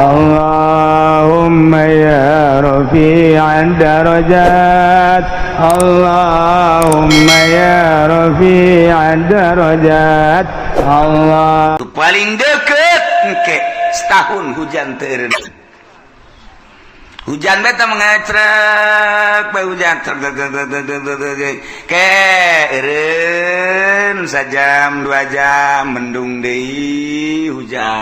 اللهم يا رفيع الدرجات، اللهم يا رفيع الدرجات، الله Paling deket engke setahun hujan teu, hujan beta mengecrek bae, hujan ke eureun sajam 2 jam, mendung deui, hujan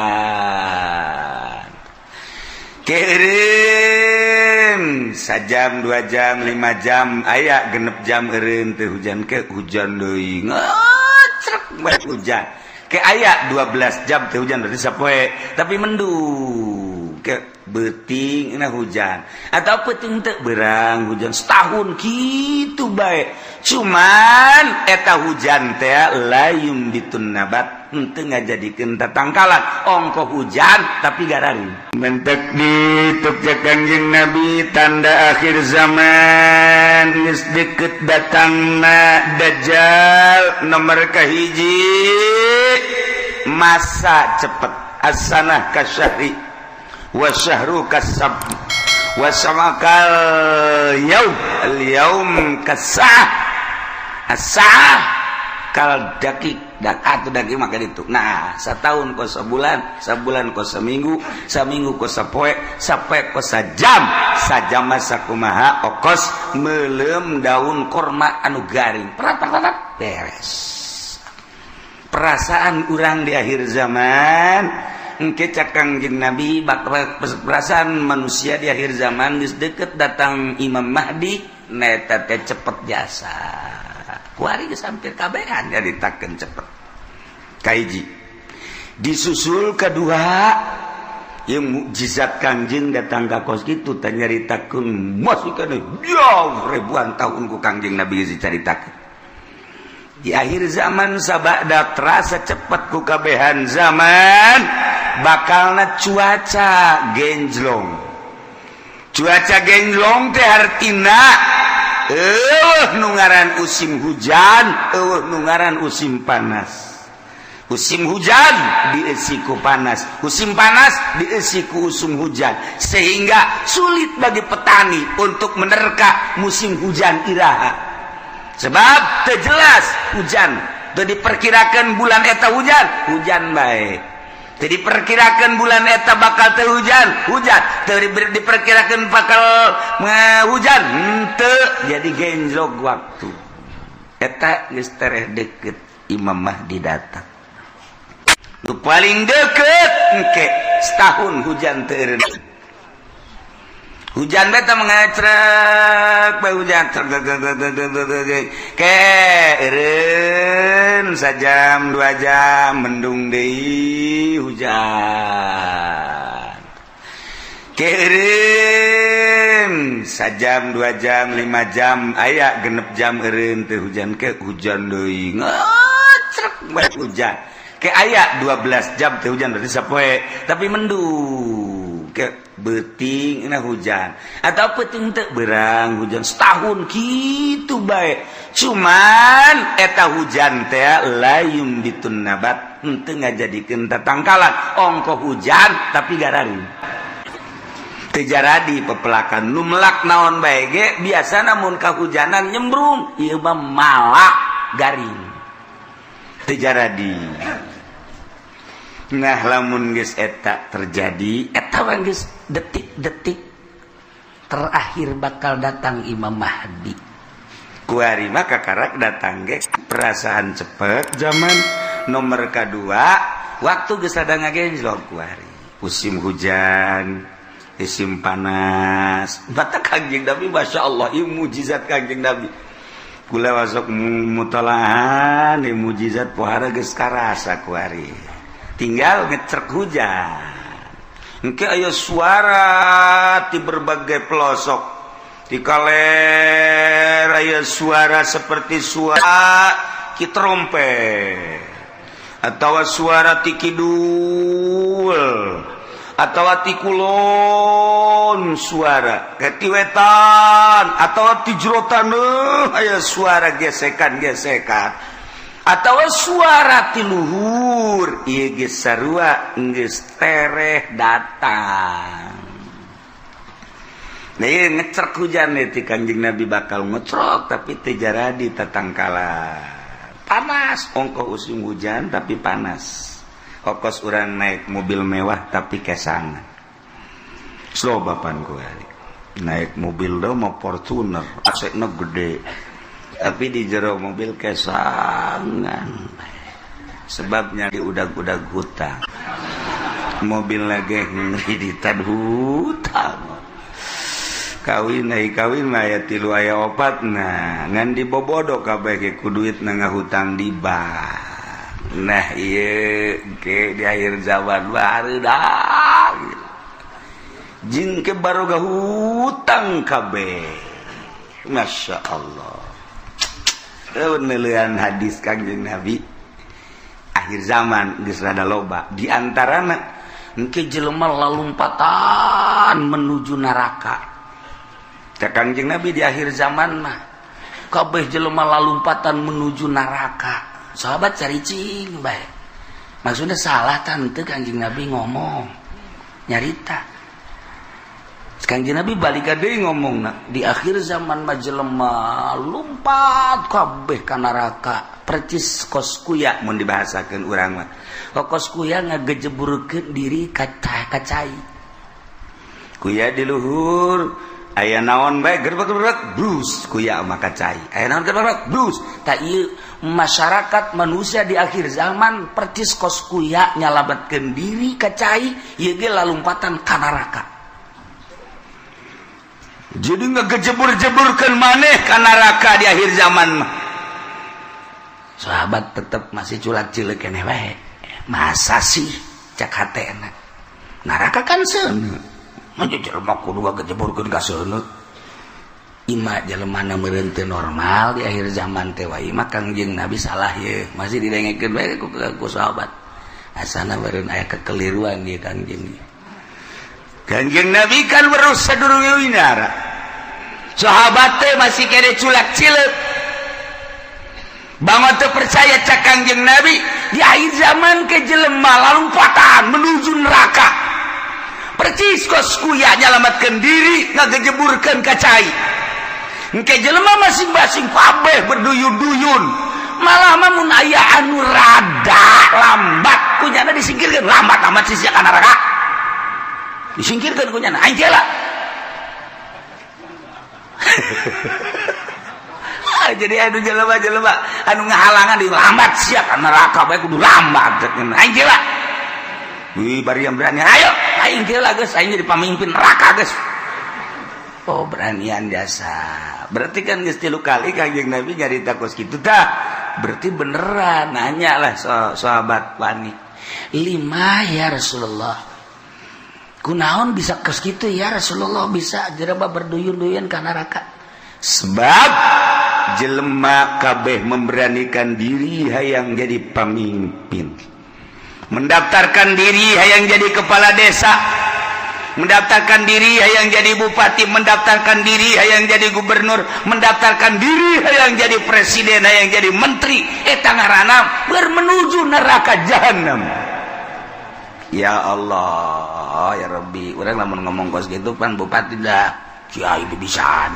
ke eureun sajam 2 jam, 5 jam, aya 6 jam eureun teu hujan, ke hujan deui, ngecrek bae hujan, ke aya 12 jam teu hujan, berarti sapoe tapi mendung, ke beuting na hujan atau peuting teu berang hujan. Setahun gitu bae, cuman eta hujan teh لا ينبت النبات, henteu ngajadikeun tatangkalan, ongko hujan tapi gararing. Mentek dituk cek Kangjeng Nabi, tanda akhir zaman geus deket datangna Dajjal, nomor kahiji masa cepet, السنة كالشهر والشهر كالسبع والسبع كاليوم اليوم كالساعة الساعة كالدقيق dan atau daqi. Maka itu, nah, setahun kos sebulan, sebulan kos seminggu, seminggu kos sapoe, sapoe kos sajam, sajam masa kumaha okos meuleum daun korma anu garing, prat prat beres. Perasaan urang di akhir zaman engke cak Kangjeng Nabi, bakal perasaan manusia di akhir zaman geus deket datang Imam Mahdi, neta teh cepet jasa. Kuari geus hampir kabehan nyaritakeun cepet. Kahiji disusul kedua yang mukjizat Kangjeng datang ka kos kitu teh, nyaritakeun masih kana jauh ribuan tahun ku Kangjeng Nabi geus dicaritakeun. Di akhir zaman sabada terasa cepat ku kabehan zaman, bakalna cuaca genjlong. Cuaca genjlong teh hartina eueuh nu ngaran musim hujan, eueuh nu ngaran musim panas. Musim hujan diisi ku panas, musim panas diisi ku musim hujan, sehingga sulit bagi petani untuk menerka musim hujan iraha, sebab terjelas hujan. Teu diperkirakan bulan eta hujan, hujan bae. Teu diperkirakan bulan eta bakal teu hujan, hujan. Teu diperkirakan bakal hujan, henteu. Jadi genjlok waktu. Eta geus tereh deket Imam Mahdi datang. Nu paling deket engke setahun hujan teu, hujan beta mengecrek bae, hujan ke eureun sajam 2 jam, mendung deui, hujan ke eureun sajam 2 jam, 5 jam, aya 6 jam eureun teu hujan, ke hujan deui, ngecrek bae hujan, ke aya 12 jam teu hujan, berarti sapoe tapi mendung, ke beuting na hujan atau peuting teu berang hujan. Setahun gitu bae, cuman eta hujan teh لا ينبت النبات, henteu ngajadikeun tatangkalan, ongko hujan tapi gararing, teu jaradi pepelakan. Nu melak naon bae ge biasa, namun kahujanan nyembrung, ieu mah malah garing, teu jaradi. Nah, lamun geus eta terjadi, eta mah geus detik-detik terakhir bakal datang Imam Mahdi. Kuari mah kakarak datang ge perasaan cepet zaman. Nomor kedua, waktu geus ada ngagenjlok kuari, musim hujan, musim panas. Mata Kangjeng Nabi, Masya Allah, ieu mujizat Kangjeng Nabi. Kula masuk mutalahan ieu mujizat pohara geus karasa kuari. Tinggal ngecrek hujan engke aya suara di berbagai pelosok, di kaler aya suara seperti suara ki trompet atau suara ti kidul atau ti kulon, suara ke ti wetan atau ti jero taneuh aya suara gesekan-gesekan. Atau suara ti luhur ieu geus sarua geus tereh datang. Nah, ieu ngecrek hujan ti Kanjeng Nabi bakal ngecrok tapi teu jaradi tatangkalan. Panas ongkoh usum hujan tapi panas. Okos urang naik mobil mewah tapi kesangan. Slow bapan ku naik mobil do mau Fortuner AC-na gede tapi di jero mobil kesangan. Sebabnya di udag-udag hutang. Mobil lagi ngreditan hutang. Kawin ai kawin mah aya 3 aya 4 nah ngan dibobodo kabeh ge ku duit na ngahutang di bank. Nah ieu ge di akhir zaman barudak jeung ke baroga hutang kabeh. Masya Allah. Neuleun hadis Kangjeng Nabi akhir zaman geus rada loba di antarana engke jelema lalumpatan menuju neraka. Kangjeng Nabi di akhir zaman mah kabeh jelema lalumpatan menuju neraka. Sahabat caricing bae. Maksudnya salah tante Kangjeng Nabi ngomong nyarita. Kangjeng Nabi balik deui ngomongna di akhir zaman mah jelema lumpat kabeh ka neraka. Percis kos kuya mun dibahasakeun urang mah. Kos kuya ngagejeburkeun diri ka cai. Kuya di luhur aya naon bae gerbek-gerbek brus kuya maka cai. Aya naon gerbek brus. Ta ieu masyarakat manusia di akhir zaman percis kos kuya nyalametkeun diri ka cai ieu ge lalumpatan ka neraka. Jadi ngagejebur-jeburkeun maneh ka neraka di akhir zaman mah. Sahabat tetep masih culak-cileuk keneh wae. Masa sih cak hatena. Neraka kan seuneu. Maju jelema kudu ngagejeburkeun ka seuneu. Ima jelema na meureun teu normal di akhir zaman teh wae mah Kangjeng Nabi salah ye. Masih didengekeun bae ku sahabat. Asana meureun aya kekeliruan ieu Kangjeng. Kangjeng Nabi kan weruh sadurunge winara. Sahabat teh masih kene culak-cileuk. Bangun teu percaya cak Kangjeng Nabi di akhir zaman ke jelema lalumpatan menuju neraka. Percis kos kuya nyalamatkeun diri ngagejeburkeun ka cai. Engke jelema masing-masing kabeh berduyun-duyun. Malah mah mun aya anu rada lambat kunyana disingkirkeun, lambat amat sih sia ka neraka. Disingkirkeun kunyana aing teh lah. Jadi anu jelema-jelema anu ngahalangan di lambat sia ka neraka bae kudu lambat aing teh lah. Wih, bari yang berani, ayo, aing teh lah geus, aing jadi pamimpin neraka geus. Oh, beranian jasa. Berarti kan geus 3 kali Kangjeng Nabi nyarita kos kitu tah. Berarti beneran nanya lah sahabat wani. Lima ya Rasulullah. Kunaon bisa kos kitu ya Rasulullah bisa jelema berduyun-duyun ka neraka. Sebab jelema kabeh memberanikan diri hayang jadi pamimpin. Mendaftarkan diri hayang jadi kepala desa, mendaftarkan diri hayang jadi bupati, mendaftarkan diri hayang jadi gubernur, mendaftarkan diri hayang jadi presiden, hayang jadi menteri. Eta ngaranna bermenuju neraka jahanam. Ya Allah, ya Rabbi, urang lamun ngomong kos gitu pan bupati dah kiai bisa.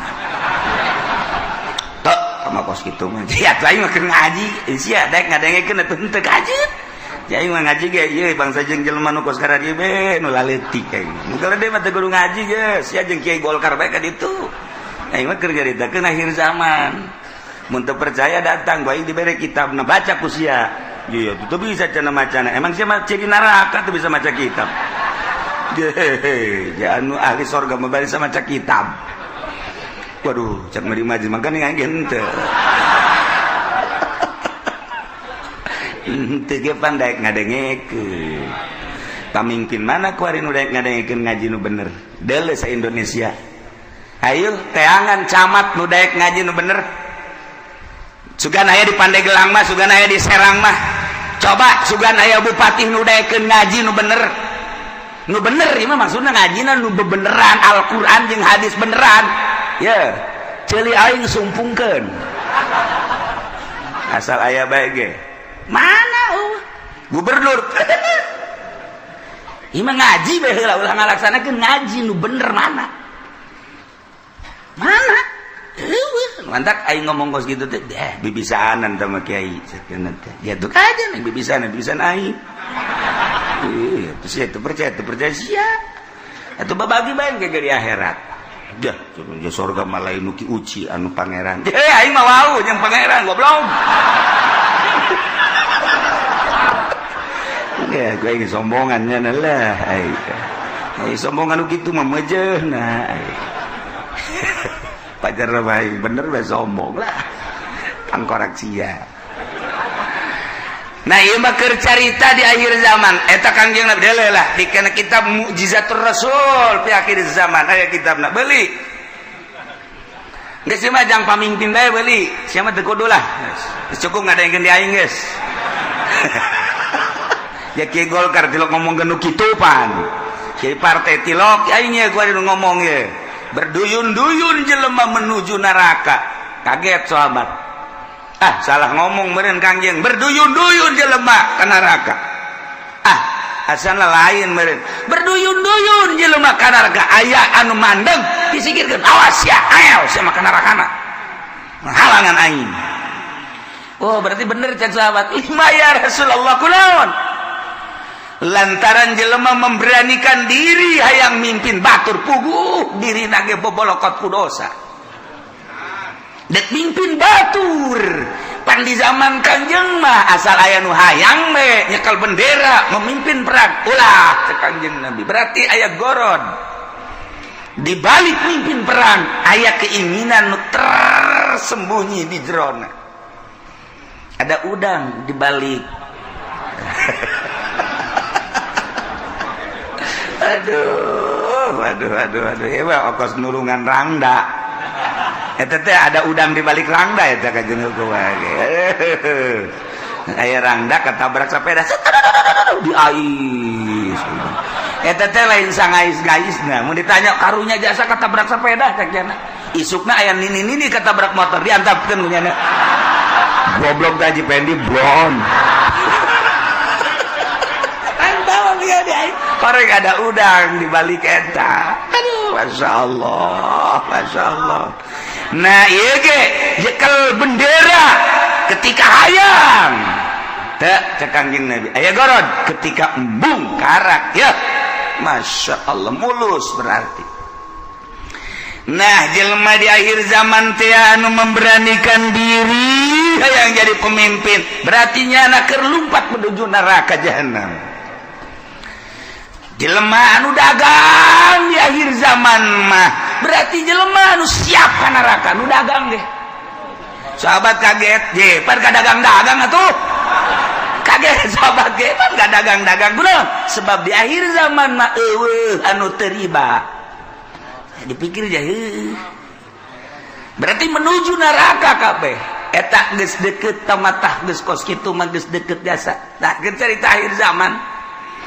Tok sama kos kitu mah. Ya atuh aing mah keur ngaji, sia daek ngadengekeun atuh henteu kaji. Jadi mah ngaji ge ieu bangsa jeung jelema nu kos kararieu be nu laleutik aing. Nu gede mah teu kudu ngaji geus, sia jeung kiai Golkar bae ka ditu. Aing mah keur nyaritakeun akhir zaman. Mun teu percaya datang bae dibere kitabna baca ku sia. Iya, teu bisa cenah macana. Emang sia mah ciri neraka teu bisa maca kitab. Hehehe, ja anu ahli sorga mah bisa maca kitab. Waduh, cak mah di majlis mangkana aing henteu. Henteu ge pan daek ngadengekeun. Pamimpin mana kuari nu daek ngadengekeun ngaji nu bener? Deuleu sa Indonesia. Ayo teangan camat nu daek ngaji nu bener. Sugan aya di Pandeglang mah, sugan aya di Serang mah. Coba sugan aya bupati nu daekeun ngaji nu bener. Nu bener ieu mah maksudna ngajina nu bebeneran Al-Qur'an jeung hadis beneran. Ye, ceuli aing sumpungkeun. Asal aya bae ge. Mana gubernur? Ieu mah ngaji bae heula, ulah ngalaksanakeun ngaji nu bener mana? Mana? Eueuh, mantak aing ngomong kos kitu teh, deh bibisaanan sama kiai sakeuna teh. Ya tuh aja nih bibisaanan, bibisan aing. Iya, terus ya itu percaya sia. Atuh babagi bae ke di akhirat. Dah, ya surga mah lain nu Ki Uci anu pangeran. Eh, aing mah wau jeung pangeran goblok. Ya, gue ingin sombongannya lah. Aing sombongan nu kitu mah meujeuhna. Pajar bae bener bae sombong lah. Tangkorak sia. Nah, ieu mah keur carita di akhir zaman. Eta Kangjeng Nabi dele lah di kana kitab Mukjizatur Rasul fi akhir zaman. Aya kitabna beli. Geus mah jang pamimpin bae beli. Sia mah teu kudu lah. Geus cukup ngadengkeun di aing geus. Ya kiai Golkar tilok ngomong nu kitu pan. Kiai partai tilok aing ye gua ngomong ye. Berduyun-duyun jelema menuju neraka. Kaget sahabat. Ah, salah ngomong meureun Kangjeng. Berduyun-duyun jelema ka neraka. Ah, asana lain meureun. Berduyun-duyun jelema ka neraka. Aya anu mandeg disingkirkeun. Awas ya, ayo sia mah ka nerakana. Halangan aing. Oh, berarti bener cek sahabat. Lima ya Rasulullah kunaon? Lantaran jelema memberanikan diri hayang mimpin batur puguh diri nage bobolokot ku dosa. Dek mimpin batur. Pan di zaman Kangjeng mah asal aya nu hayang we nyekel bendera memimpin perang. Ulah cek Kangjeng Nabi. Berarti aya goron. Di balik mimpin perang aya keinginan nu tersembunyi di jerona. Ada udang di balik. Aduh, aduh, aduh, aduh. Ewa okos nulungan rangda. Eta teh ada udang di balik rangda eta ka jeung kumaha ge. Aya rangda ketabrak sepeda di ais. Eta teh lain sangais-gaisna. Mun ditanya karunya jasa ketabrak sepeda cek cenah. Isukna aya nini-nini ketabrak motor diantapkeun ku nyana. Goblok teh Haji Pendi blon. Korek ada udang di balik eta. Aduh, masya Allah, masya Allah. Nah, ieu ge jekel bendera ketika hayang. Teu cek Kangjeng Nabi. Aya gorod ketika embung karak ya. Masya Allah mulus berarti. Nah, jelema di akhir zaman teh anu memberanikan diri hayang jadi pemimpin, berarti nyana keur lumpat menuju neraka jahanam. Jelema anu dagang di akhir zaman mah berarti jelema anu siap ka neraka nu dagang ge. Sahabat kaget, je pan ka dagang-dagang atuh. Kaget sahabat ge pan ka dagang-dagang kunaon? Sebab di akhir zaman mah eueuh anu teu riba. Dipikir je heuh. Berarti menuju neraka kabeh. Eta geus deukeut tamatah geus kos kitu mah geus deukeut jasa. Tah geus carita akhir zaman.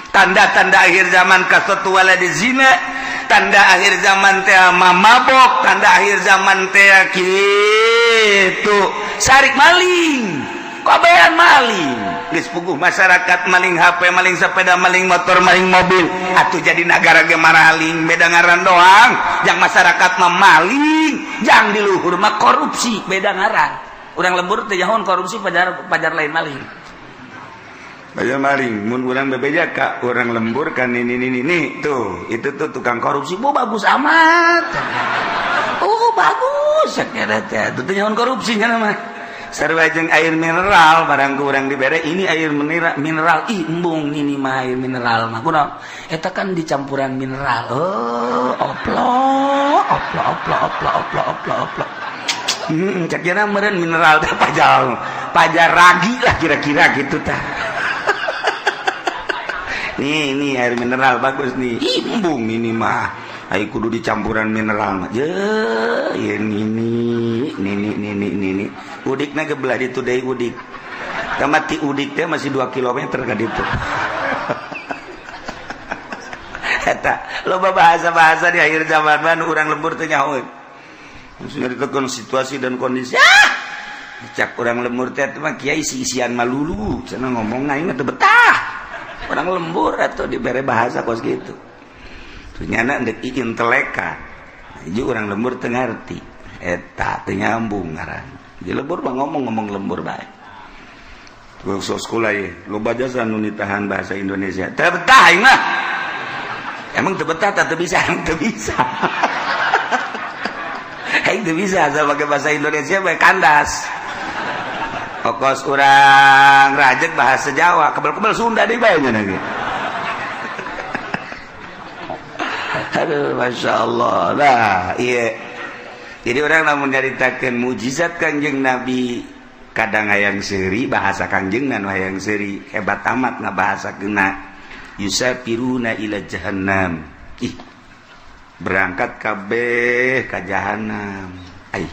Tanda-tanda akhir zaman kasatu waladi zina, tanda akhir zaman teh mamabok, tanda akhir zaman teh kitu sarik maling, kabehan maling. Geus puguh masyarakat maling HP, maling sepeda, maling motor, maling mobil. Atuh jadi nagara ge maraling, beda ngaran doang. Jang masyarakat mah maling, jang di luhur mah korupsi, beda ngaran. Urang lembur teh jahon korupsi pajar pajar lain maling. Baca maling, mun urang bebeja ka urang lembur kan ini tuh, itu tuh tukang korupsi, bu bagus amat. Oh bagus, sakira teh, itu teh nyaon korupsinya mah. Sarua jeung air mineral, barang ku urang dibere ini air mineral, mineral ih embung ini mah air mineral mah. Kunaon? Eta kan dicampuran mineral. Oh, oplo, oplo, oplo, oplo, oplo, oplo, oplo. Cek kira meureun mineral teh pajar, pajar ragi lah kira-kira gitu tah. Nih, nih air mineral bagus nih. Embung ini mah. Ayo kudu dicampuran mineral mah. Je, ini nih, nih nih nih nih nih. Udikna ge belah ditu deui udik. Tamat ti udik teh masih 2 km ka ditu. Eta loba bahasa-bahasa di akhir zaman mah urang lembur teh nyaho. Maksudnya ditekan situasi dan kondisi. Ah! Cak orang lembur teh mah kiai isi-isian malulu cenah ngomong aing mah teu betah. Orang lembur atau dibere bahasa kos gitu. Tuh nyana ndek inteleka. Hiji orang lembur teu ngarti. Eta teu nyambung ngaran. Di lembur mah ngomong-ngomong lembur bae. Tuh sekolah ye, loba jasa nu nitahan bahasa Indonesia. Teu betah aing mah. Emang teu betah teu bisa, teu bisa. Aing teu bisa asal pakai bahasa Indonesia bae kandas. Okos urang rajek bahasa Jawa, kebel-kebel Sunda deui bae nya lagi. Aduh, Masya Allah. Nah, iya. Jadi orang lamun nyaritakeun mujizat Kangjeng Nabi, kadang hayang seuri bahasa Kangjeng nu hayang seuri hebat amat ngabahasakeunna. Yusafiruna ila jahannam. Ih, berangkat kabeh ka jahannam. Ai.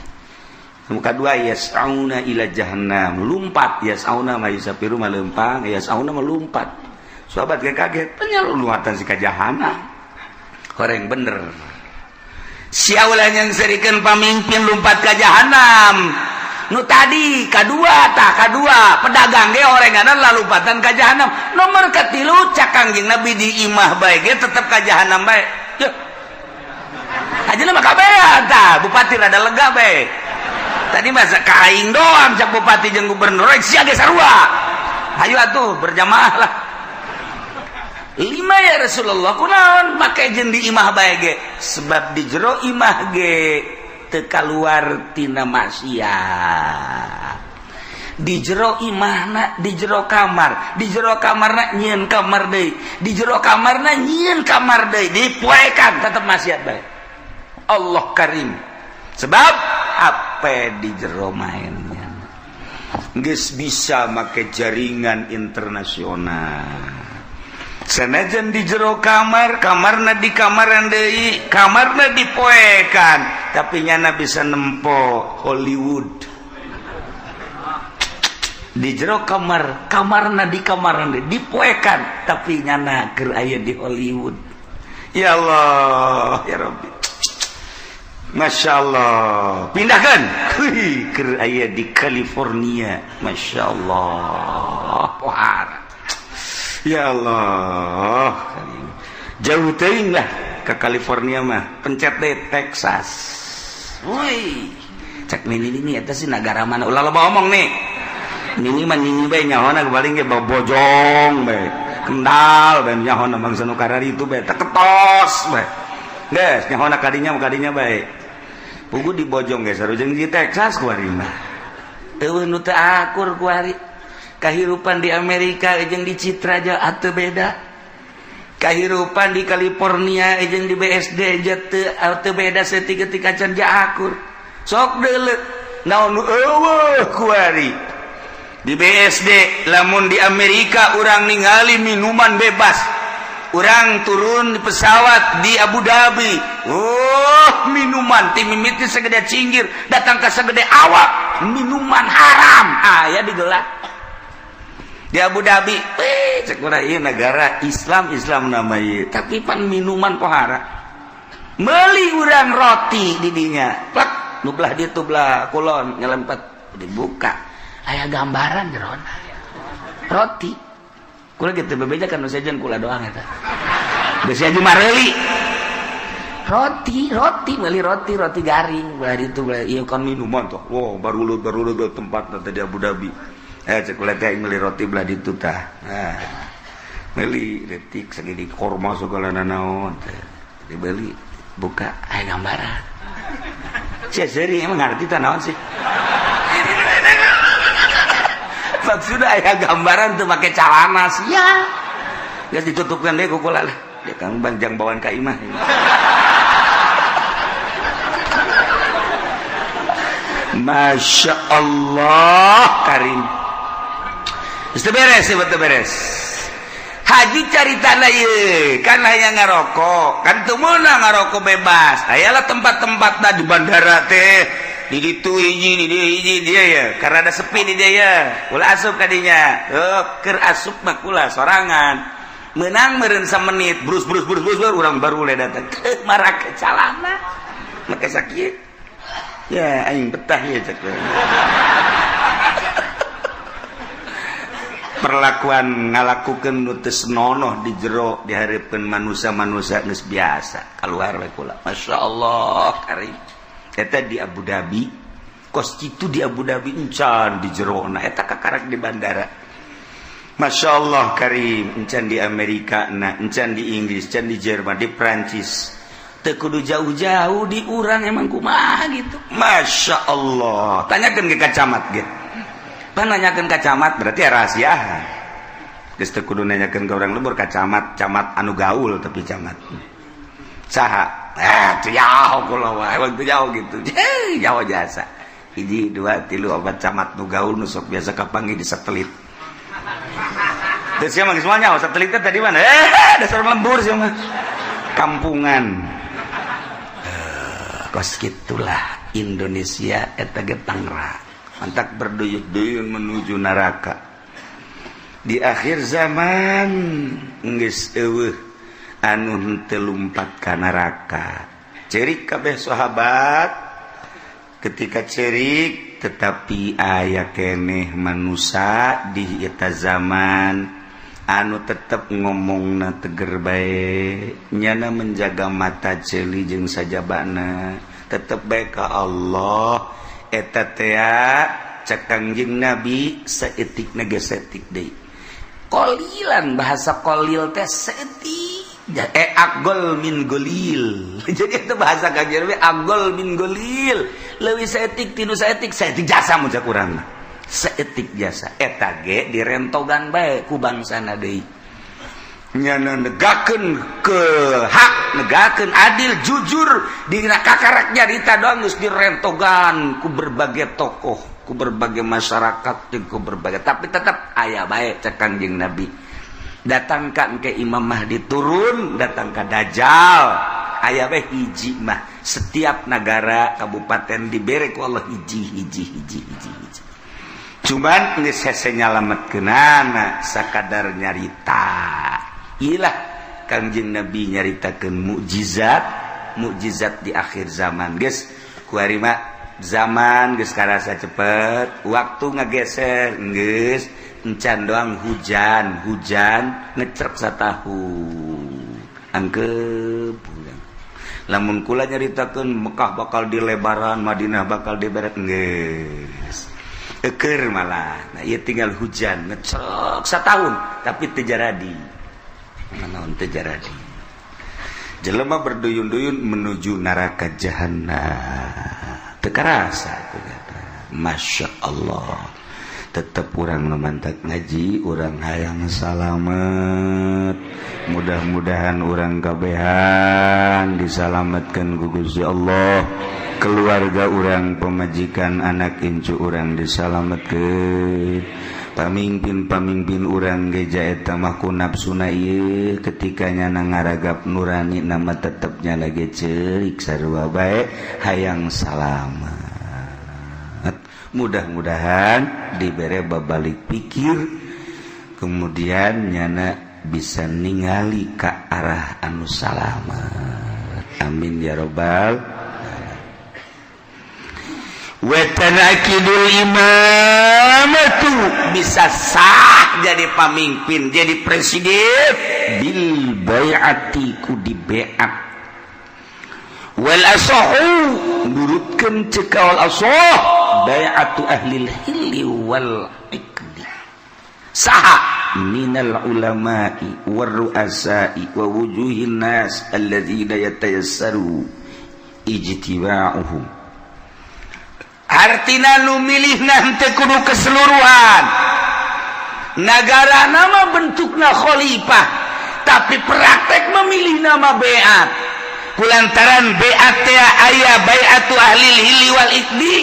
Nu kadua yas'auna ila jahannam, lumpat yas'auna ma yusafiru ma lempang, yas'auna ma lumpat. Sahabat ge kaget, penyeluluatan si ka jahannam. Horeng bener. Si aulah yang serikeun pamimpin lumpat ka jahannam. Nu tadi kadua tah kadua pedagang ge orenganan lalumpatan ka jahannam. Nomor katilu cak Kangjeng Nabi di imah bae ge tetep ka jahannam bae. Yeuh. Ajeuna mah kabehan tah, bupati rada lega bae. Tadi masa ka aing doang cak bupati jeung gubernur rek sia ge sarua. Hayu atuh berjamaah lah. Lima ya Rasulullah kunaon make jeung di imah bae ge? Sebab di jero imah ge teu kaluar tina maksiat. Di jero imahna di jero kamar, di jero kamarna nyieun kamar deui, di jero kamarna nyieun kamar deui, dipoekan tetep maksiat bae. Allah Karim. Sebab apa di jero mainnya geus bisa make jaringan internasional. Sanajan di jero kamar, kamarna di kamaran deui, kamarna dipoekan, tapi nyana bisa nempo Hollywood. Di jero kamar, kamarna di kamaran deui, dipoekan, tapi nyana keur aya di Hollywood. Ya Allah, ya Rabbi. Masya Allah, pindahkan keur aya di California. Masya Allah, pohara. Ya Allah, jauh teuing lah ke California mah, pencet deh Texas. Woi, cek nini ini eta sih negara mana? Ulah loba omong nih. Nini mah nini bae nyahona paling ge bojong bae. Kendal bae nyahona bangsa nu kararitu bae, teketos bae. Geus nyahona kadinya kadinya bae. Pugu di bojong ge sarujeng di Texas kuari mah. Eueuh nu teu akur kuari. Kahirupan di Amerika jeung di Citra aja atau beda. Kahirupan di California jeung di BSD aja teu beda saeutik ketika can akur. Sok deuleu naon nu eueuh kuari. Di BSD lamun di Amerika urang ningali minuman bebas. Urang turun di pesawat di Abu Dhabi. Oh, minuman ti mimiti segede cinggir datang ke segede awak, minuman haram aya digelar. Di Abu Dhabi, cek urang ieu negara Islam, Islam nama ieu, tapi pan minuman pohara. Meuli urang roti di dinya, plak, nu belah dieu tuh belah kulon nyelempet dibuka. Aya gambaran jerona. Roti. Kula gitu bebeja kan nu sejen kula doang eta. Geus aja mareuli. Roti, roti, meuli roti, roti garing belah ditu belah ieu kan minuman tuh. Wow, baru baru tempat tadi Abu Dhabi. Cek kula teh meuli roti belah ditu tah. Nah, meuli detik segini korma segala nanaon teh. Dibeli, buka aya gambaran. Sia seuri emang ngarti tah naon sih? Maksudnya aya gambaran tuh make calana sia. Geus ditutupkan deh ku kula lah. Dia kang banjang bawaan ka imah. Masya Allah Karim. Geus beres, betul beres. Haji cari tanah ieu, kan hanya ngarokok, kan teu meunang ngarokok bebas. Ayalah tempat-tempatna di bandara teh, di ditu hiji, di dieu hiji dia ya, karena ada sepi di dia ya. Ulah asup kadinya. Oh, keur asup mah kula sorangan. Menang meureun samenit, brus brus brus brus urang baru le datang. Marake calana. Make sakieu. Ya aing betah ya cek. Perlakuan ngalakukeun nu teu senonoh di jero dihareupeun manusia-manusia geus biasa keluar we kula. Masya Allah karim, eta di Abu Dhabi kos kitu, di Abu Dhabi encan di jero na eta kakarak di bandara. Masya Allah karim, encan di Amerika na, encan di Inggris, encan di Jerman, di Prancis. Teu kudu jauh-jauh, di urang emang kumaha gitu. Masya Allah, tanyakan ke camat gitu. Pan nanyakeun ka camat berarti ya rahasia. Geus teu kudu nanyakeun ka urang lembur, ka camat, camat anu gaul, tapi camat. Saha? Eh, teu jauh kula wae, emang teu jauh gitu. Jauh jasa. Hiji, dua, tilu, opat camat nu gaul nu sok biasa kapanggih di satelit. Terus siapa geus moal nyaho satelitnya tadi mana? Eh, dasar lembur sih mah. Kampungan. Eh, kos gitulah Indonesia eta ge Tangerang. Mantak berduyun-duyun menuju neraka di akhir zaman. Geus eueuh anu henteu lumpat ka neraka. Cerik kabeh sahabat ketika cerik, tetapi aya keneh manusia di eta zaman anu tetep ngomongna teger bae, nyana menjaga mata ceuli jeung sajabana, tetep bae ka Allah. Eta tea cek Kangjeng Nabi saeutik ge saeutik deui, qolilan, bahasa qolil teh saeutik, eh, aqollu min qolil. Jadi itu bahasa Kangjeng Nabi, aqollu min qolil, leuwih saeutik tinu saeutik, saeutik jasa mun cek urang mah, saeutik jasa. Eta ge direntogan bae ku bangsana deui. Nyana negakeun ke hak, negakeun adil, jujur, dina kakarak nyarita doang geus direntogan ku berbagai tokoh, ku berbagai masyarakat, jeung ku berbagai, tapi tetap aya bae cek Kangjeng Nabi. Datangkan ke Imam Mahdi turun, datang ke Dajjal, aya bae hiji mah. Setiap negara kabupaten dibere ku Allah hiji, hiji, hiji, hiji, hiji. Cuman geus hese nyalametkeunana, sakadar nyarita. Ilah Kangjeng Nabi nyaritakeun mukjizat mukjizat di akhir zaman. Geus kuari mah zaman geus karasa cepet, waktu ngageser, geus encan doang hujan, hujan ngecrek satahun angkep. Lamun kula nyaritakeun Mekah bakal dilebaran, Madinah bakal diberet, geus eker malah. Nah, ieu tinggal hujan ngecrek satahun tapi teu jaradi. Naon teu jaradi? Jelema berduyun-duyun menuju neraka jahanam, teu karasa. Masya Allah, tetap urang mantak ngaji, urang hayang salamet. Mudah-mudahan urang kabehan disalamatkan ku Gusti Allah, keluarga urang, pemajikan, anak incu urang disalamatkan, pamimpin-pamimpin urang geja. Eta mah ku nafsuna ieu ketika nyana ngaragap nurani nama tetepnya lagi cerik sarua bae hayang salamat. Mudah-mudahan dibere babalik pikir, kemudian nyana bisa ningali ka arah anu salamat. Amin ya robbal. Wetanakidul imamatu, bisa sah jadi pamimpin, jadi presiden, bil bai'ati, ku di baiat. Wal asahu, nurutkeun ceuk wal asah, bai'atu ahlil hilli wal iqdi. Saha? Minal ulama'i war ru'asa'i wa wujuhin nas alladzina yatayassaru ijtiba'uhum. Artina nu milih nanti kudu keseluruhan negara. Nama bentukna khalifah, tapi praktek memilih nama beat, kulantaran beat aya baiatu ahli hilli wal iqdi,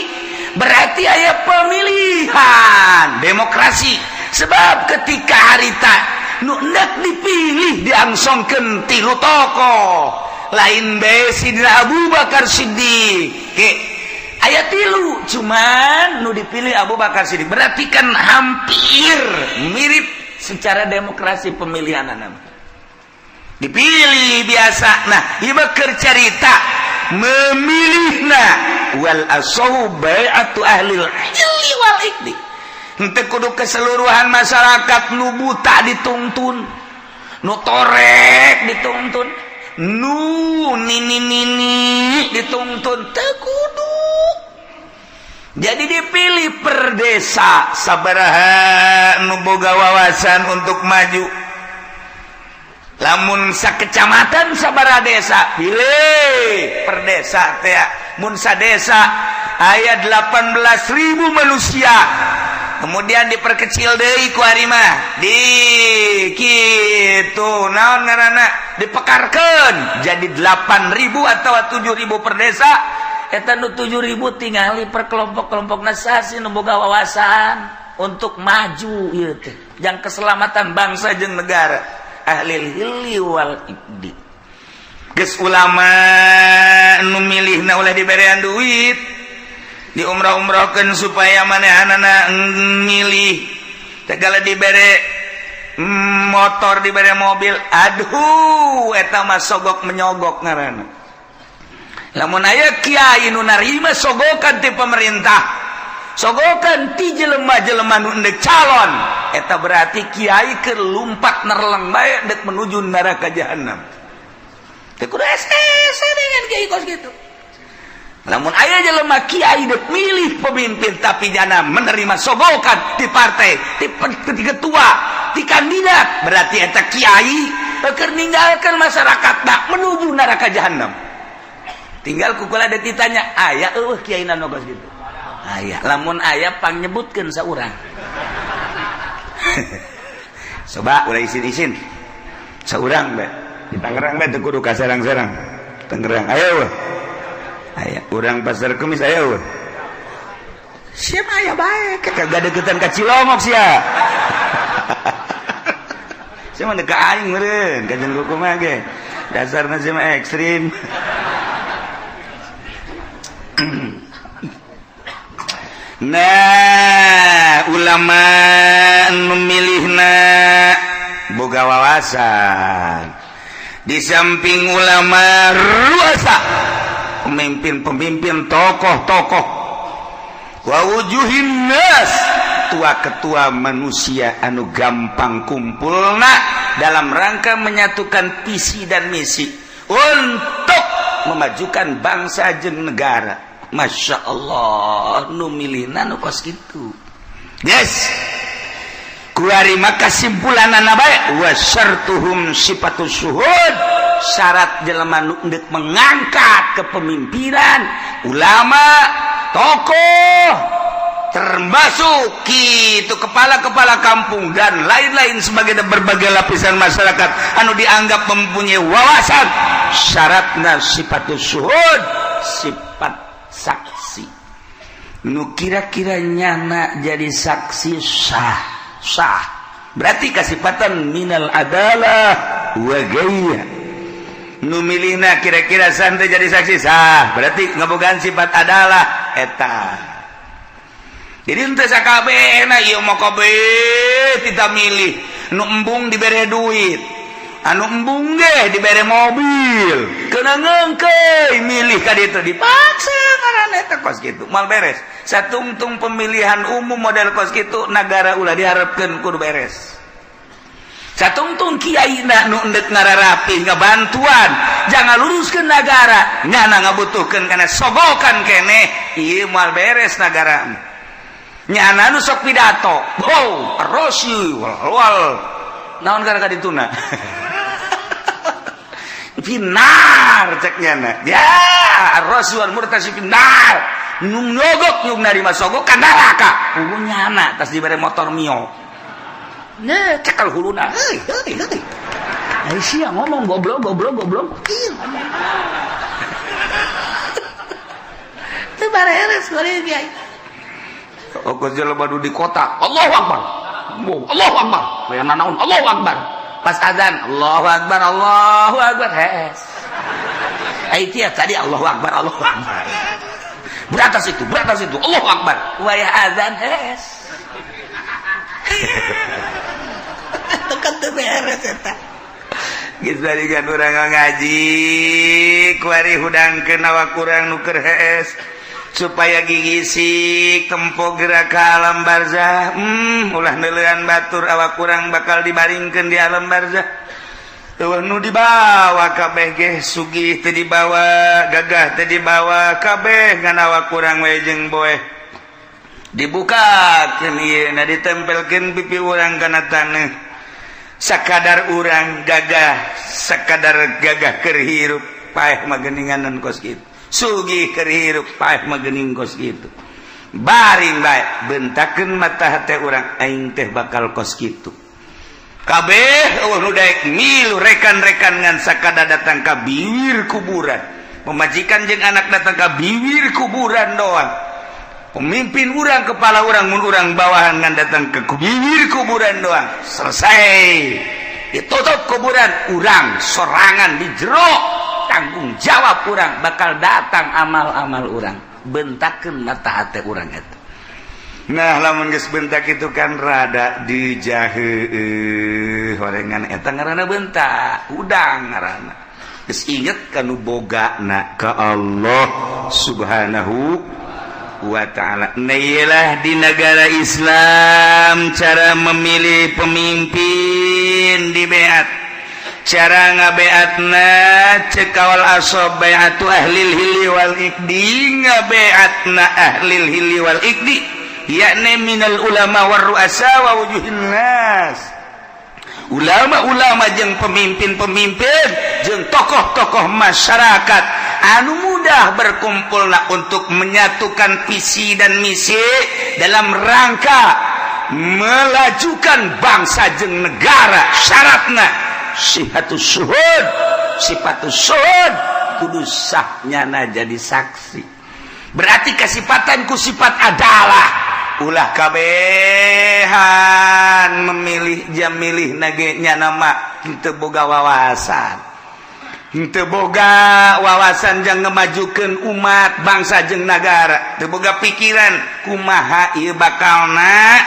berarti aya pemilihan demokrasi. Sebab ketika harita nu hendak dipilih diangsongkeun tilu tokoh, lain bae Sidina Abu Bakar Siddiq. Aya tilu, cuman nu dipilih Abu Bakar Siddiq, berarti kan hampir mirip secara demokrasi pemilihan nama dipilih biasa. Nah, ieu keur carita memilihna. Wal asahu bai'atu ahli hilli wal iqdi. Henteu kudu keseluruhan masyarakat nu buta dituntun, nu torek dituntun, nu nini nini dituntun, teu kudu. Jadi dipilih per desa sabaraha nu boga wawasan untuk maju. Lamun sakecamatan sabaraha desa, pilih per desa teh. Mun sadesa aya 18.000 manusia, kemudian diperkecil deui ku ari mah di kitu, naon ngaranna, dipekarkeun jadi 8000 atau 7000 per desa. Eta nu 7000 tingali per kelompok-kelompok nasasi nu boga wawasan untuk maju ieu teh jang keselamatan bangsa jeung negara, ahli hilli wal aqdi. Geus ulama nu milihna ulah diberean duit, diumrah-umrahkeun supaya manehanana milih. Segala dibere motor, dibere mobil, aduh, eta mah sogok menyogok ngaranna. Lamun aya kiai nu narima sogokan ti pemerintah, sogokan ti jelema-jelema nu endek calon, eta berarti kiai keur lumpat nerleng bae dek menuju neraka jahanam. Teu kudu SS dengan kiai kos gitu. Lamun aya jelema kiai dek milih pemimpin tapi jana menerima sogokan di partai, di ketua, di kandidat, berarti eta kiai keur ninggalkeun masyarakat tak menuju neraka jahanam. Tinggal kukula ada ditanya, aya eueuh kiai nu kos gitu? Aya. Lamun aya, pangnyebutkeun saurang. Coba ulah isin-isin. Saurang bae. Di Tangerang bae, teu kudu ka Serang-Serang. Tangerang aya eueuh? Aya. Urang Pasar Kemis aya eueuh? Siapa aya bae, kagak deketan ka Cilongok sia. Sia mah ka aing meureun, kajian kumaha ge. Dasarna sia mah ekstrim. Nah, ulama memilihna boga wawasan. Di samping ulama ruasa, pemimpin-pemimpin, tokoh-tokoh, wa wujuhin nas, ketua-ketua manusia anu gampang kumpulna dalam rangka menyatukan visi dan misi untuk memajukan bangsa jeung negara. Masya Allah, nu milihna nu kos kitu. Yes, kuari maka kesimpulanana bae, wa syartuhum sifatus syuhud. Syarat jelema nu endek mengangkat kepemimpinan, ulama, tokoh, termasuk itu kepala-kepala kampung dan lain-lain sebagai berbagai lapisan masyarakat anu dianggap mempunyai wawasan, syaratna sifatus syuhud, sifat saksi. Nu kira-kira nyana jadi saksi sah, sah berarti kasipatan minal adalah wa gaya. Nu milihna kira-kira santai jadi saksi sah, berarti ngabogaan sifat adalah eta. Jadi henteu sakabehna ieu mah, kabeh tidak milih. Nu embung dibere duit, anu embung ge dibere mobil, kena ngengkeuy milih ka ditu, dipaksa ngaranna. Eta kos kitu moal beres. Satungtung pemilihan umum model kos kitu, negara ulah diharapkeun kudu beres. Satungtung kiai na nu endek ngararapi ngabantuan jangan luruskeun negara, nyana ngabutuhkeun kana sogokan keneh, ieu moal beres negara. Nyana nu sok pidato, wow, rosi wal naon gara dituna finnar, cek nyana ya, ar-rasi wal murtasi finnar. Nu nyogok, nu narima sogok ka neraka. Puguh nyana tas dibere motor Mio. Nah, cekal huluna, heuy heuy heuy. Ai sia ngomong goblok goblok goblok. Ieu ngomong. Teu bareres goreng kiai. Oke, jelema di kota, Allahu Akbar. Allahu Akbar. Aya nanaon Allahu Akbar. Pas azan, Allahu Akbar, Allahu Akbar. Hees. Ai tadi Allahu Akbar, Allahu Akbar. Beratas itu, beratas itu, Allahu Akbar. Wayah azan hees. Tekan teu beres eta. Geus barikan urang ngaji, kuari hudangkeun awak urang nu keur hees. Supaya gigisik tempo gerak ke alam barzah. Ulah neuleuan batur, awak kurang bakal dibaringkeun di alam barzah. Euweuh nu dibawa kabeh ge, sugih teu dibawa, gagah teu dibawa, kabeh ngan awak kurang we jeung boeh. Dibukakeun ieu na, ditempelkeun pipi urang kana taneuh. Sakadar urang gagah, sakadar gagah keur hirup, paeh mah geuninganan kos kitu. Sugih keur hirup, paeh mah geuning kos kitu. Baring bae, bentakeun mata hate urang, aing teh bakal kos kitu. Kabeh euweuh nu daek milu rekan-rekan, ngan sakada datang ka bibir kuburan. Pemajikan jeung anak datang ka bibir kuburan doang. Pemimpin urang, kepala urang, mun urang bawahan, ngan datang ke bibir kuburan doang. Selesai, ditutup kuburan, urang sorangan di jero, tanggung jawab urang, bakal datang amal-amal urang. Bentakeun mata hati urang eta. Nah, lamun geus bentak itu kan rada dijahe horengan, eta ngaranna bentak udang, ngaranna geus inget kanu bogana, ka Allah Subhanahu wa ta'ala. Nah, iyalah, di negara Islam cara memilih pemimpin di beat, cara ngabeatna cek kawal asob bai'atu ahlil hilli wal iqdi. Ngabeatna ahlil hilli wal iqdi, yakni minal ulama war ru'asa wa wujuhin nas, ulama-ulama jeung pemimpin-pemimpin jeung tokoh-tokoh masyarakat anu mudah berkumpulna untuk menyatukan visi dan misi dalam rangka melajukan bangsa jeung negara. Syaratna sihatus syuhud, sifatus syuhud, kudu sahnyana jadi saksi, berarti kasipatan ku sifat adalah. Ulah kabehan memilih jam milih nage nama henteu boga wawasan, henteu boga wawasan jang ngemajukeun umat, bangsa jeung negara, teu boga pikiran kumaha ieu bakalna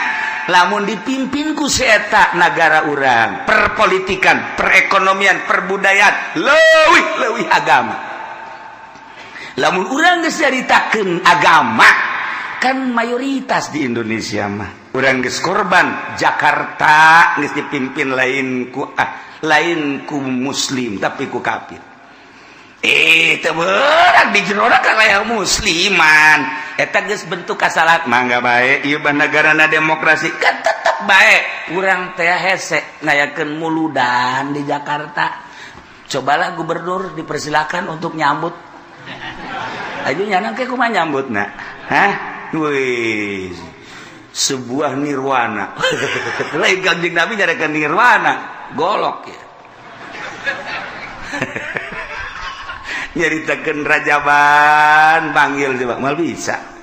lamun dipimpin ku si eta nagara urang, perpolitikan, perekonomian, perbudayaan, leuwih leuwih agama. Lamun urang geus nyaritakeun agama kan mayoritas di Indonesia mah, urang geus korban Jakarta geus dipimpin lain ku lain ku muslim tapi ku kafir. Teu beurang di jero kan aya musliman. Eta geus bentuk kasalahan. Mangga bae ieu mah negarana demokrasi kan, tetep bae urang teh hese ngayakeun muludan di Jakarta. Cobalah gubernur dipersilakan untuk nyambut. Ayo nyana ke kumaha nyambutna? Hah? Wih, sebuah nirwana. Lain Kanjeng Nabi nyarakan nirwana, golok ya. Nyaritakeun rajaban panggil coba mal bisa.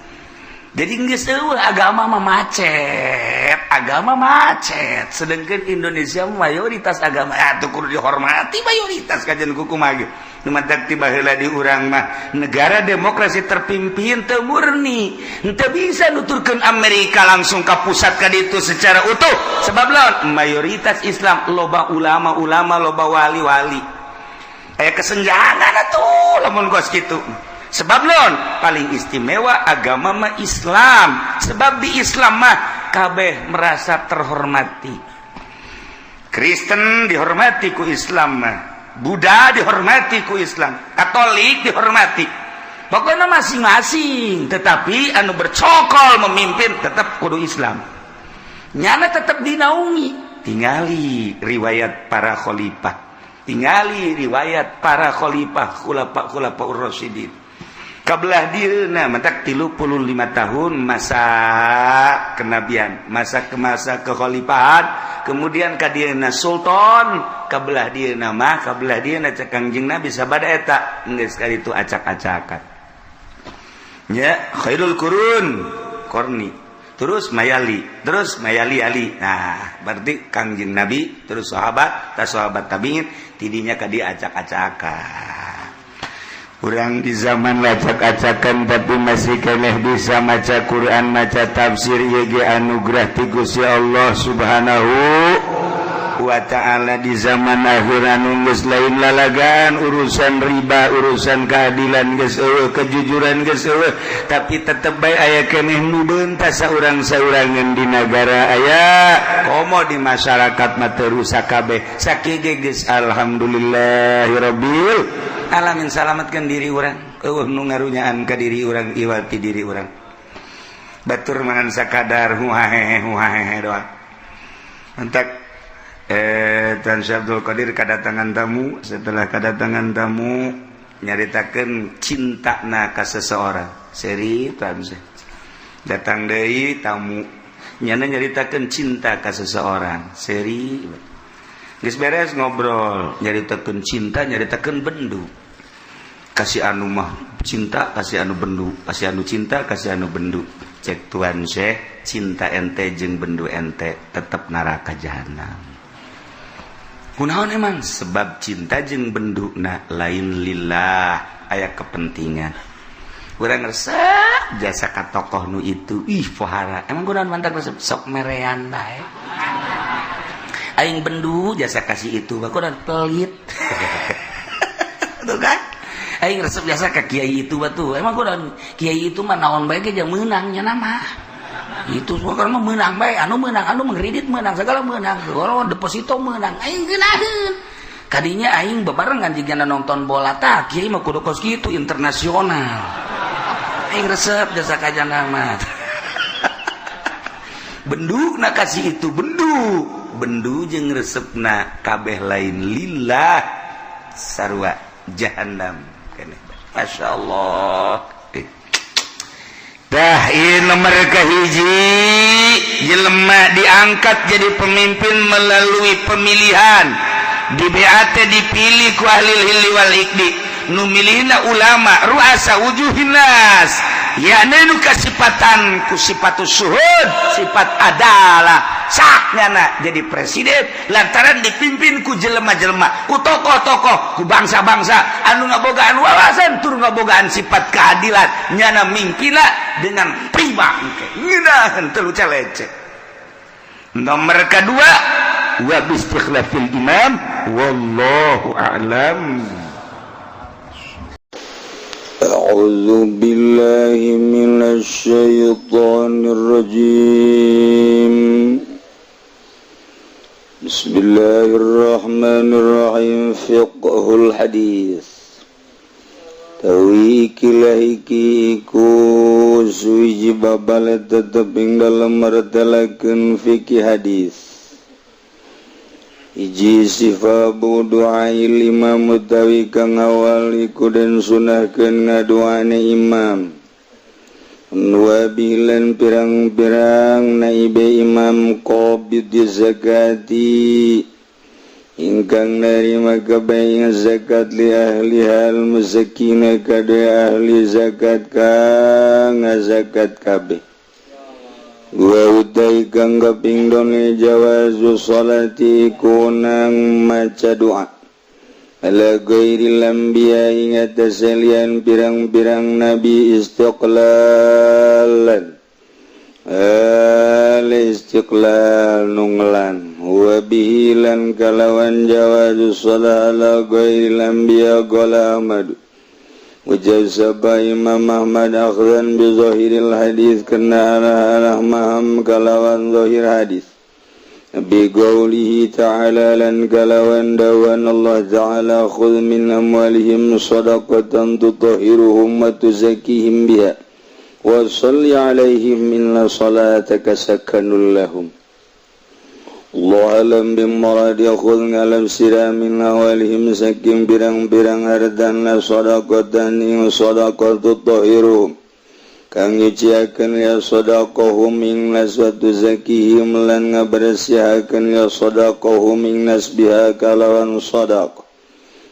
Jadi geus euweuh agama mah macet, agama macet. Sedangkan Indonesia mayoritas agama atuh kudu dihormati mayoritas, kajian kumaha ge. Nu matak ti baheula di urang mah negara demokrasi terpimpin teu murni. Henteu bisa nuturkeun Amerika langsung ka pusat ka ditu secara utuh. Sebab lawan mayoritas Islam, loba ulama-ulama, loba wali-wali. Aya kesenjangan atuh lamun kos kitu. Sebab non paling istimewa agama mah Islam. Sebab di Islam mah kabeh merasa terhormati. Kristen dihormati ku Islam mah, Buddha dihormati ku Islam, Katolik dihormati. Pokoknya masing-masing, tetapi anu bercokol memimpin tetap kudu Islam. Nyana tetap dinaungi. Tingali riwayat para khalifah, tingali riwayat para khalifah, khulafa khulafa rasyidin. Kabelah dieuna mentak 35 tahun masa kenabian, masa ke masa kekhalifahan, kemudian ka dieuna sultan, kabelah dieuna mah, kabelah dieuna cek Kangjeng Nabi sabada eta geus kali itu acak-acakan. Ya, khairul qurun qarni. Terus mayali, terus mayali ali. Nah, berarti Kangjeng Nabi, terus sahabat, tas sahabat tabiin, tidinya ka dia acak-acakan. Kurang di zaman acak-acakan tapi masih keneh bisa maca Quran, maca tafsir, ieu anugerah ti Gusti Allah Subhanahu. Wa ta'ala di zaman akhir anu geus lain lalagan, urusan riba, urusan keadilan geus euweuh, kejujuran geus euweuh, tapi tetep bae aya keneh nu beuntas saurang-saurangan di nagara, aya komo di masyarakat mah teu rusak kabeh. Sakieu ge geus alhamdulillahirabbil alamin, salamatkeun diri urang, euweuh nu ngarunyaan ka diri urang iwal ti diri urang. Batur mangan sakadar huhahehe huhahehe doang. Entak Tan Syekh Abdul Qadir kedatangan tamu. Setelah kedatangan tamu, nyaritakeun cinta na ka seseorang. Seri Tan Syekh datang deui tamu, nyana nyaritakeun cinta ka seseorang. Seri geus beres ngobrol, nyaritakeun cinta, nyaritakeun bendu. Kasih anu mah cinta, kasih anu bendu, kasih anu cinta, kasih anu bendu. Cek Tuan Syekh, cinta ente jeung bendu ente tetep neraka jahanam. Kunaon emang? Sebab cinta jeung bendu na lain lillah, aya kepentingan. Urang resep jasa ka tokoh nu itu, ih pohara. Emang kunaon mantak resep? Sok merean bae. Aing bendu jasa kasih itu, kunaon? Pelit. Tuh kan? Aing resep jasa ka kiai itu batu. Emang kunaon? Kiai itu mah naon bae ge meunang nya nama. Itu semua kan mah meunang bae, anu meunang, anu mengkredit meunang, segala meunang. Orang deposito meunang. Aing geunaheun. Kadinya aing bebarengan jigana nonton bola, tah kiai mah kudu kos kitu internasional. Aing resep jasa ka jana mah. Bendu na kasih itu bendu. Bendu jeung resepna kabeh lain lillah, sarua jahannam. Masya Allah. Dah, ini nomor kahiji, jelema diangkat jadi pemimpin melalui pemilihan di BAT, dipilih ku ahli hilli wal iqdi, nu milihna ulama ruasa wujuhin nas, yakni nu kasipatan ku sifatus syuhud, sifat adalah sahnya jadi presiden lantaran dipimpin ku jelema-jelema, ku tokoh-tokoh, ku bangsa-bangsa anu ngabogaan wawasan tur ngabogaan sifat keadilan. Nyana mingkina dengan prima ngeunaheun teu lecek. Nomor kedua, wa bistikhlafil imam, wallahu a'lam. أعوذ بالله من الشيطان الرجيم. بسم الله الرحمن الرحيم. فقه الحديث. Tawi ikilah iki iku suwiji babale tetep ing dalem martelakeun fikih hadis. Hiji, istihbabu du'ail imam, utawi kang awal iku den sunahkeun ngaduane imam, wa bilan pirang-pirang naibe imam, qabid zakati ingkang narima kabeh zakat, li ahli al muzakina kade ahli zakat kang zakat kabeh. Wa utai kang kaping done, jawazu salati kunang maca doa ala ghairil anbiya ing atas salian pirang-pirang nabi, istiqlalan al istiqlal nunglan, wa bihi lan kalawan jawazu salat ala ghairil anbiya qala Ahmad. Ujar sapa Imam Ahmad, akhdan bi zahiril hadis, kena arah maham kalawan zahir hadis, bi qawlihi ta'ala lan kalawan dawan Allah ta'ala, khudh min amwalihim sadaqatan tutahhiruhum wa tuzakkihim biha wa salli alaihim inna salataka sakanul lahum. Allah alam bimurad. Khudh ngalap sira, min amwalihim saking pirang-pirang hartana, sadaqatan ing sadaqah, tutahhiruhum kang nyuciakeun ya sadaqahum ing nas, wa tuzakihim lan ngabersihakeun ya sadaqahum ing nas, biha kalawan sadaqah,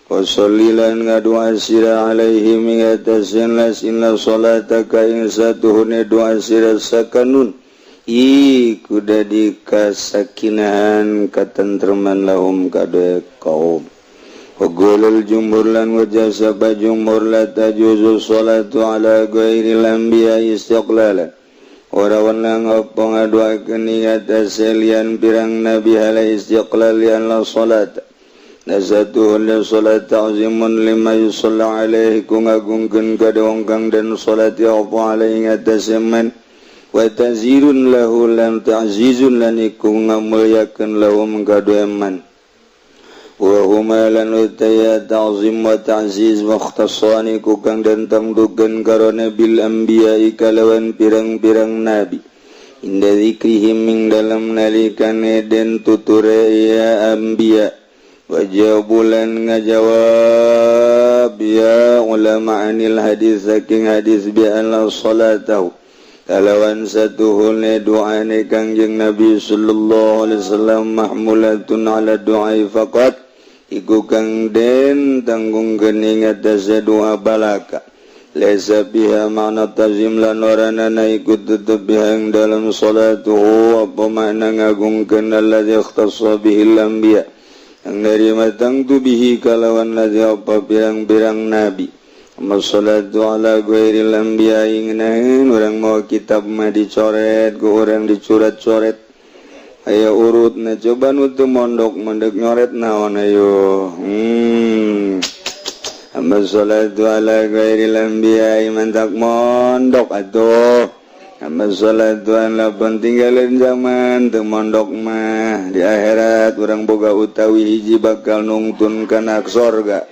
wa sholli lan ngadua sira, alaihim ing atas nas, inna salataka ing satuhune doa sira, sakanun iku dadi kasakinahan katentreman, lahum kade kaum. Waqalal jumhur lan wajah sapa jumhur, la tajuzu salatu ala ghairil anbiya istiqlalan. Ora wenang apa ngaduakeun ing atase lian pirang nabi ala istiqlal lian la salat. Nasatuhun la salat ta'zimun lima yusalla alaihi ku ngagungkeun ka wong kang den salat apa alaihi ing atase man wa ta'zirun lahu lam ta'zizun lan iku ngamulyakeun lahu ka man. Wa huma lan utaya ta'zim wa ta'ziz mukhtasani ku kang den tangdukeun karone bil anbiya'i kalawan pirang-pirang nabi inda zikrihim ing dalam nalikane den tuture ya anbiya wa jawabulan ngajawab ya ulama anil hadis saking hadis bi anna salatahu kalawan satuhune du'ane Kangjeng Nabi sallallahu alaihi wasallam mahmulatun ala du'ai faqat iku kang den tanggungkeun ing atase doa balaka laisa biha makna tazim lan oranana iku tetep biha ing dalam salatuhu apa makna ngagungkeun alladzi ikhtassa bihi al-anbiya ang narima tangtu bihi kalawan ladzi apa pirang-pirang nabi. Amma salatu ala ghairil anbiya ingnain urang mau kitab mah dicoret ku urang dicuret-coret ayo urut na coba nu teu mondok mondok nyoret naon ayo. Amma salatu ala ghairil anbiya mantak mondok atuh. Amma salatu ala pentinggalan zaman teu mondok mah di akhirat urang boga utawi hiji bakal nungtun kana sorga.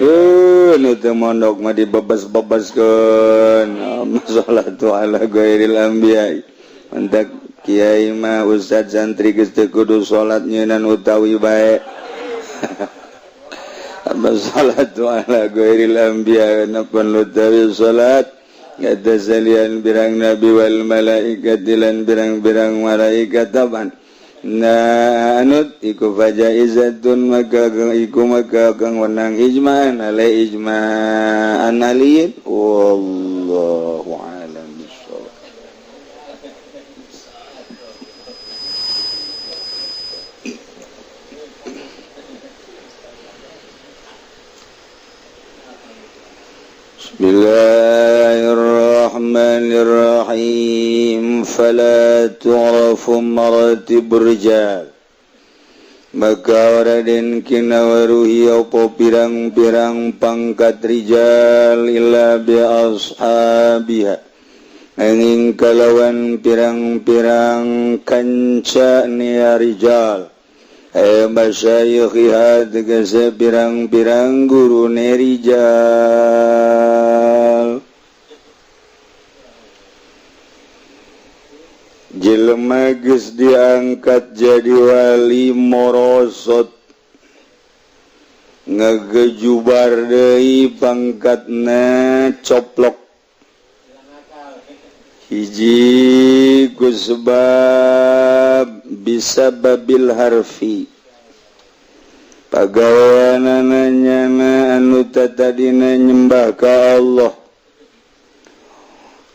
Nu teu mondok mah dibebas-bebaskeun. Amma salatu ala ghairil anbiya mantak kiai mah ustad santri geus teu kudu salat nyeunan utawi bae. Amma salatu ala ghairil anbiya napan utawi salat kata salian birang nabi wal malaikat lan birang-birang malaikat taban na anut iku fajaizatun maka iku maka kang wenang ijma'an ala ijma'an aliyin wallahu a'lam bissawab. Bismillahirrahmanirrahim. Fala tu'rafu maratibur rijal maka ora den kinawaruhi apa pirang-pirang pangkat rijal illa bi ashabiha angin kalawan pirang-pirang kanca nia rijal ay masyayikhiha tegese pirang-pirang gurune rijal. Jelema geus diangkat jadi wali morosot ngegejubar deui pangkatna coplok hiji ku sebab bisa babil harfi pagaweanana nyana anu tatadina nyembah ka Allah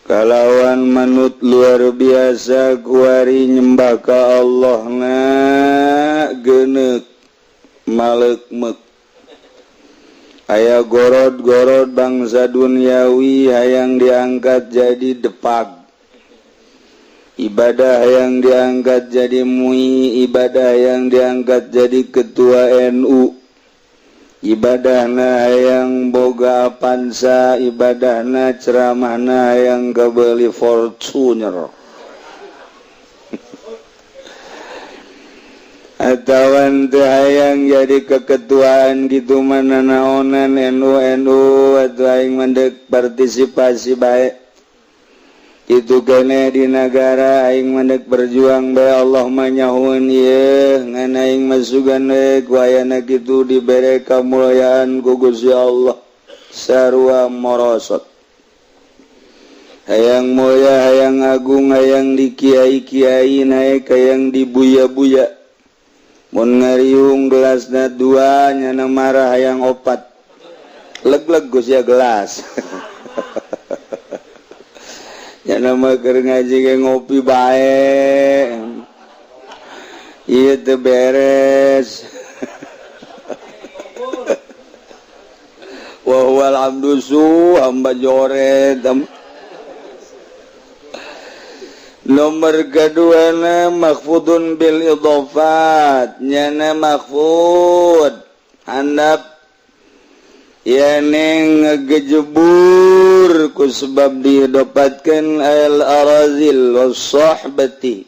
kalawan manut luar biasa kuari nyembah ka Allah na geneuk malekmek aya gorod-gorod bangsa duniawi hayang diangkat jadi depag ibadah yang diangkat jadi MUI ibadah yang diangkat jadi ketua NU ibadahna hayang boga Avanza ibadahna ceramahna hayang kebeli Fortuner atawan teu hayang jadi keketuaan gitu mana naonan NU NU atuh aing mendek partisipasi bae itu kene di negara aing mendek berjuang bae Allah mah nyahueun ieu ngan aing masugan we ku ayana kitu dibere kamulyaan ku Gusti Allah sarua morosot hayang mulya hayang agung hayang di kiai-kiai naek hayang dibuya-buya mun ngariung gelasna dua nyana marah hayang opat leg-leg Gusti ya gelas. Ya nama keur ngaji ge ngopi bae ieu teu beres. Wa huwal abdu su hamba joret. Nomor kedua na makhfudun bil idhafat, nyana makhfud handap yani ngegejebur ku sebab didapatkan al arazil was-sahbati,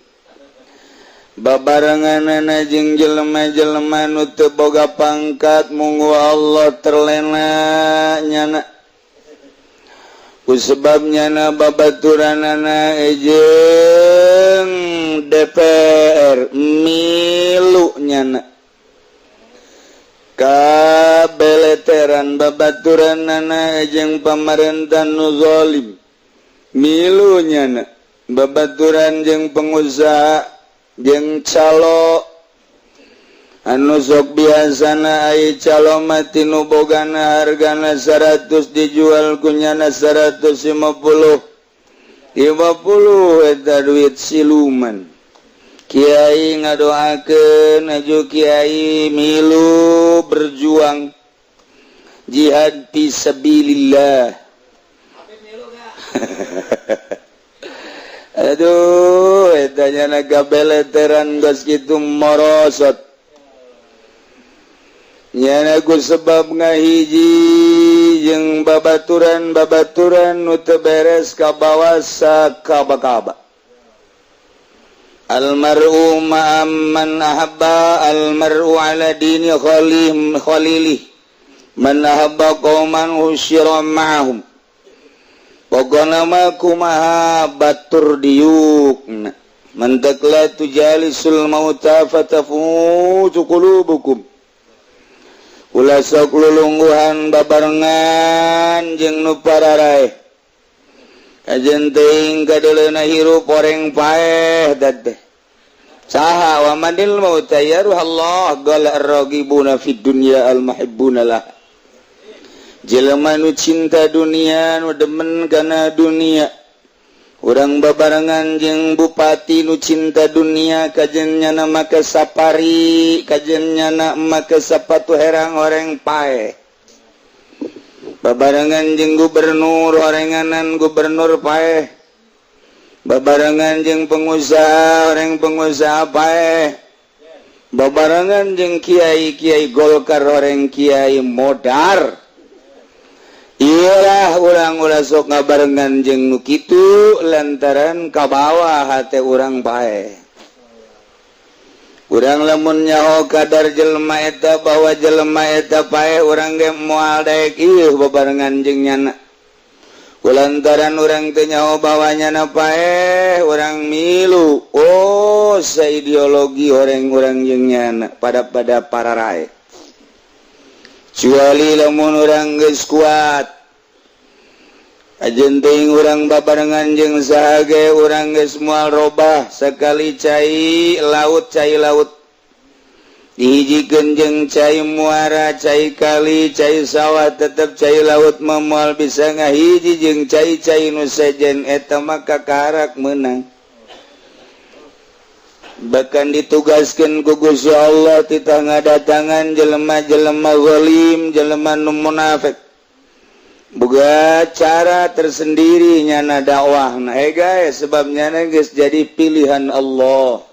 babarenganana jeung jelema-jelema nu teu boga pangkat. Munggu Allah terlena nyana ku sebab nyana babaturanana jeung DPR, milu nyana kabeleteran, babaturanana jeung pamarentah nu zalim, milu nyana, babaturan jeung pengusaha, jeung calo anu sok biasana ai calo mati nu bogana hargana 100 dijual kunyana 150 50, eta duit siluman. Kiai ngadoakeun aju kiai milu berjuang jihad fi sabilillah. Aduh, eta nyana gabeleteran geus kitu morosot nyana ku sebab ngahiji jeung babaturan-babaturan nu teu beres kabawa sakaba-kaba. Almar'u ma'amman ahabba, almar'u ala dini khalim khalilih, man ahabba qauman husyira ma'ahum. Pokona mah kumaha batur diukna, mantak la tujalisul mauta fatafutu qulubukum. Ulah sok lulungguhan babarengan jeung nu pararaeh, kajen teuing kadeuleuna hirup oreng paeh teh saha. Wa manil mauta ya Allah qala ar-raghibuna fid dunya al muhibbuna lah. Jelema nu cinta dunia, nu demen kana dunia, urang babarengan jeung bupati nu cinta dunia, kajen nyana make safari, kajen nyana make sapatu herang, oreng paeh. Babarengan jeung gubernur, orenganan gubernur paeh. Babarengan jeung pengusaha, oreng pengusaha paeh. Babarengan jeung kiai-kiai Golkar, oreng kiai modar. Iyalah, urang ulah sok ngabarengan jeung nu kitu lantaran kabawa hate urang paeh. Urang lamun nyaho kadar jelema eta, bahwa jelema eta paeh, urang ge moal daek ieu babarengan jeung nyana. Kulantaran urang teu nyaho bahwa nyana paeh, urang milu oh saideologi orang urang jeung nyana pada pada para rae. Kecuali lamun urang geus kuat, ajen teuing urang babarengan jeung saha ge urang geus moal robah. Sekali cai laut, cai laut dihijikeun jeung cai muara, cai kali, cai sawah, tetep cai laut mah moal bisa ngahiji jeung cai-cai nu sejen. Eta mah kakarak meunang, bahkan ditugaskan ku Gusti Allah titah ngadatangan jelema-jelema zalim, jelema nu munafik. Boga cara tersendiri nyana dakwah. Nah, guys, sebab nyana geus jadi pilihan Allah.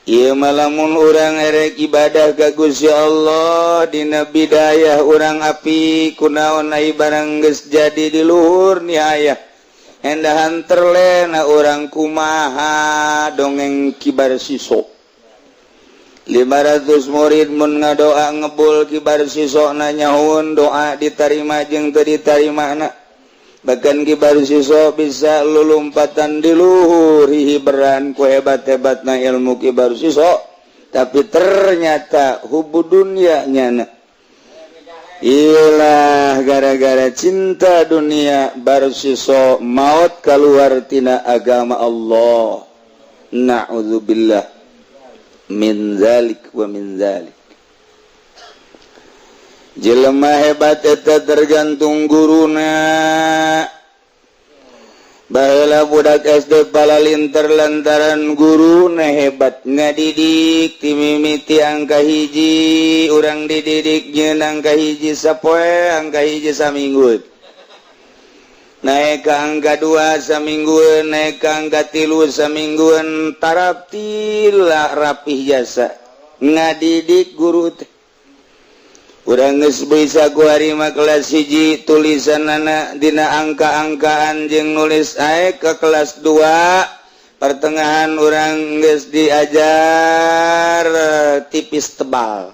Ieu mah lamun urang erek ibadah ka Gusti Allah dina bidayah urang api, kunaon ai barang geus jadi di luhur nihayah endahan terlena urang kumaha. Dongeng Kibar Siso, 500 murid mun ngadoa ngebul, Kibar Siso nanyahun doa ditarima jeung teu ditarima na. Bahkan Kibar Siso bisa lulumpatan di luhur hiberan ku hebat-hebatna ilmu Kibar Siso, tapi ternyata hubu dunia nyana. Ilah, gara-gara cinta dunia Barsiso maut keluar tina agama Allah. Na'udzubillah min zalik wa min zalik. Jelema hebat eta tergantung guruna. Baheula budak SD palalinter lantaran guruna hebat ngadidik. Timimiti angka hiji, urang dididik nyeun angka hiji sapoe, angka hiji saminggu. Naik ke angka 2 samingguan, naik ke angka 3 samingguan, taraptila rapih jasa ngadidik guru teh. Urang geus bisa kuari mah kelas 1 tulisanana dina angka-angkaan jeung nulis, ae ke kelas 2 pertengahan urang geus diajar tipis tebal.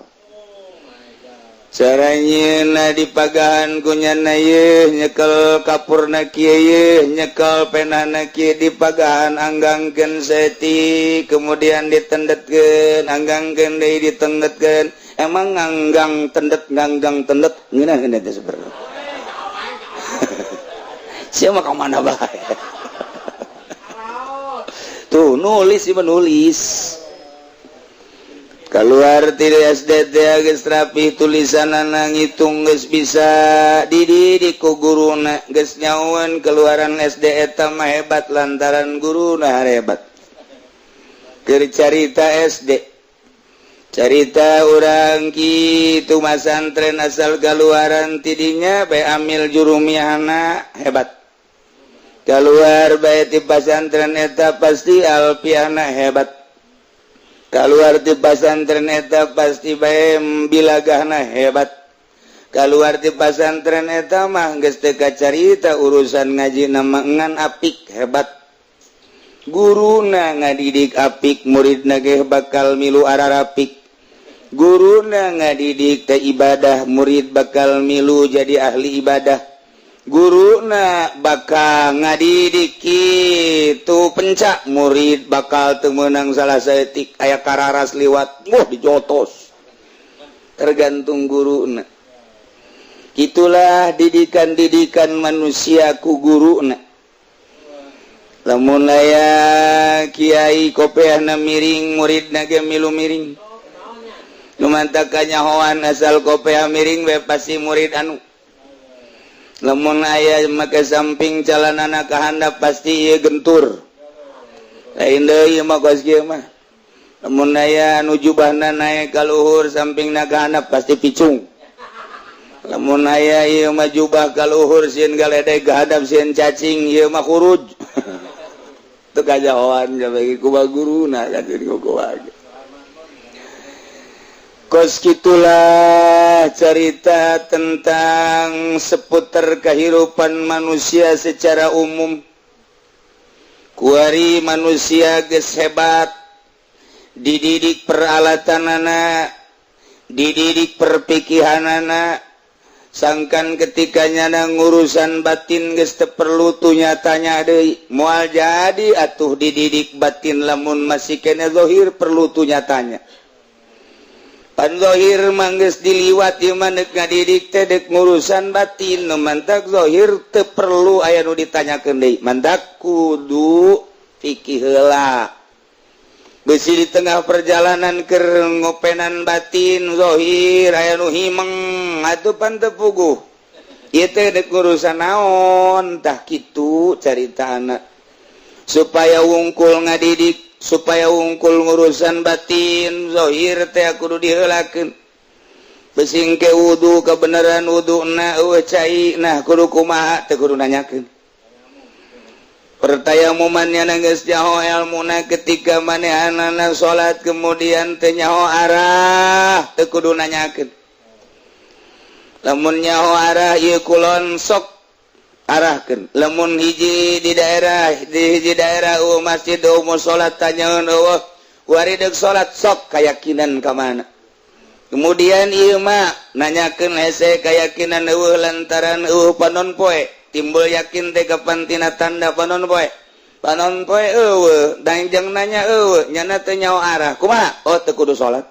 Caranya dipagahan kunyana ye, nyekel kapurna kieu ye, nyekel penana kieu, dipagahan anggangkeun saeutik, kemudian ditendetkeun, anggangkeun deui, ditendetkeun. Emang nganggang tendet, nganggang tendet ngeunah teh sebenarnya sia mah ka mana bae tuh nulis sih, menulis. Keluar ti SD geus rapi tulisanana, ngitung geus bisa, dididik ku guruna. Geus nyahoan keluaran SD eta mah hebat lantaran guruna hebat. Keur carita SD, carita urang kitu, masantren asal keluaran tidinya bae amil jurumiyahna hebat, keluar bae ti pasantren eta pasti alfiahna hebat, keluar di pasantren eta pasti bae bilagahna hebat, keluar di pasantren eta mah geus teu kacarita urusan ngaji nama ngan apik hebat. Guruna ngadidik apik, muridna ge bakal milu ararapik. Guruna ngadidik teh ibadah, murid bakal milu jadi ahli ibadah. Guruna bakal ngadidik itu pencak, murid bakal temenang salah saeutik. Aya kararas liwat, wah, dijotos, tergantung guruna. Itulah didikan-didikan manusia ku guruna. Lamun aya kiai kopeahna miring, muridna ge milu miring. Nu mantak kanyahoan asal kopeah miring we pasti murid anu. Lamun aya make samping, calanana ka handap, pasti ieu gentur, lain deui mah kos kieu mah. Lamun aya nu jubahna naek ka luhur, sampingna ka handap, pasti picung. Lamun aya ieu mah jubah ka luhur, sieun galedeg ka handap, sieun cacing, ieu mah khuruj. Teu kajahoan bagi kumaha guruna kan kumaha. Kos gitulah cerita tentang seputar kehidupan manusia secara umum. Kuari manusia geus hebat, dididik peralatan anak, dididik perpikihan anak, sangkan ketika nyana ngurusan batin geus teu perlu tuh nyatanya deui. Moal jadi atuh dididik batin lamun masih kene zahir perlu tuh nyatanya. Pan zahir mah geus diliwat ieu mah, deuk ngadidik teh deuk ngurusan batin. Nu mantak zahir teu perlu aya nu ditanyakeun deui, mantak kudu fikih heula, besi di tengah perjalanan keur ngopenan batin, zahir aya nu himeng atuh pan teu puguh ieu teh deuk ngurusan naon. Tah, kitu carita anak supaya wungkul ngadidik, supaya wungkul ngurusan batin, zahir teh kudu diheulakeun. Besing ke wudu, kebenaran wudu na eueuh cai, nah kudu kumaha, teu kudu nanyakeun. Pertayamumannya geus nyaho ilmuna, ketika manehanana salat kemudian teu nyaho arah, teu kudu nanyakeun. Lamun nyaho arah ieu kulon, sok arahkeun. Lamun hiji di daerah, di hiji daerah eueuh masjid, eueuh musala, tanyaeun eueuh, wari deuk salat sok keyakinan ka mana. Kemudian ieu mah nanyakeun hese, keyakinan eueuh lantaran eueuh panon poe. Timbul yakin teh kapan tina tanda panon poe. Panon poe eueuh, danjang nanya eueuh, nyana teu nyaho arah, kumaha? Oh, teu kudu salat.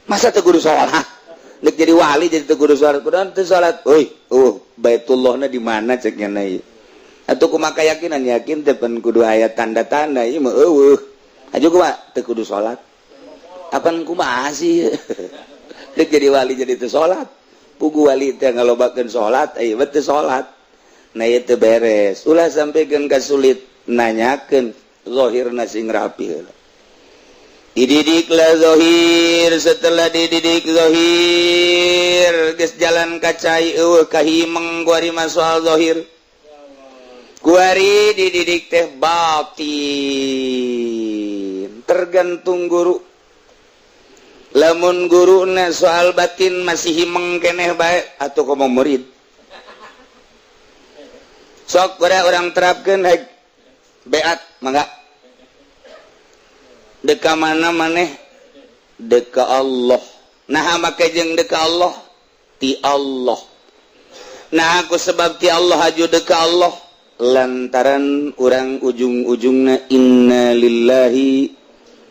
Masa teu kudu salat? Dek jadi wali jadi teu kudu salat, kudu teu salat. Euy, eueuh Baitullahna di mana cek nyana ieu. Atuh kumaha keyakinan? Yakin teh pan kudu aya tanda-tanda, ieu mah eueuh. Aju kumaha? Teu kudu salat. Apan kumaha sih? Dek jadi wali jadi teu salat. Pugu wali teh ngalobakeun salat, aya mah teu salat. Nah, ieu teu beres. Ulah sampaikeun ka sulit nanyakeun, zahirna sing rapi heula. Dididiklah zahir, setelah dididik zahir geus jalan ka cai, eueuh kahimeng kuari mah soal zahir. Kuari dididik teh batin, tergantung guru. Lamun guru na soal batin masih himeng keneh bae atau komo murid. Sok pada orang terapkan, hek beat mangga. Deka mana maneh? Deka Allah. Nah, make jeung deka Allah ti Allah. Nah, aku sebab ti Allah haju deka Allah lantaran orang ujung-ujungna inna lillahi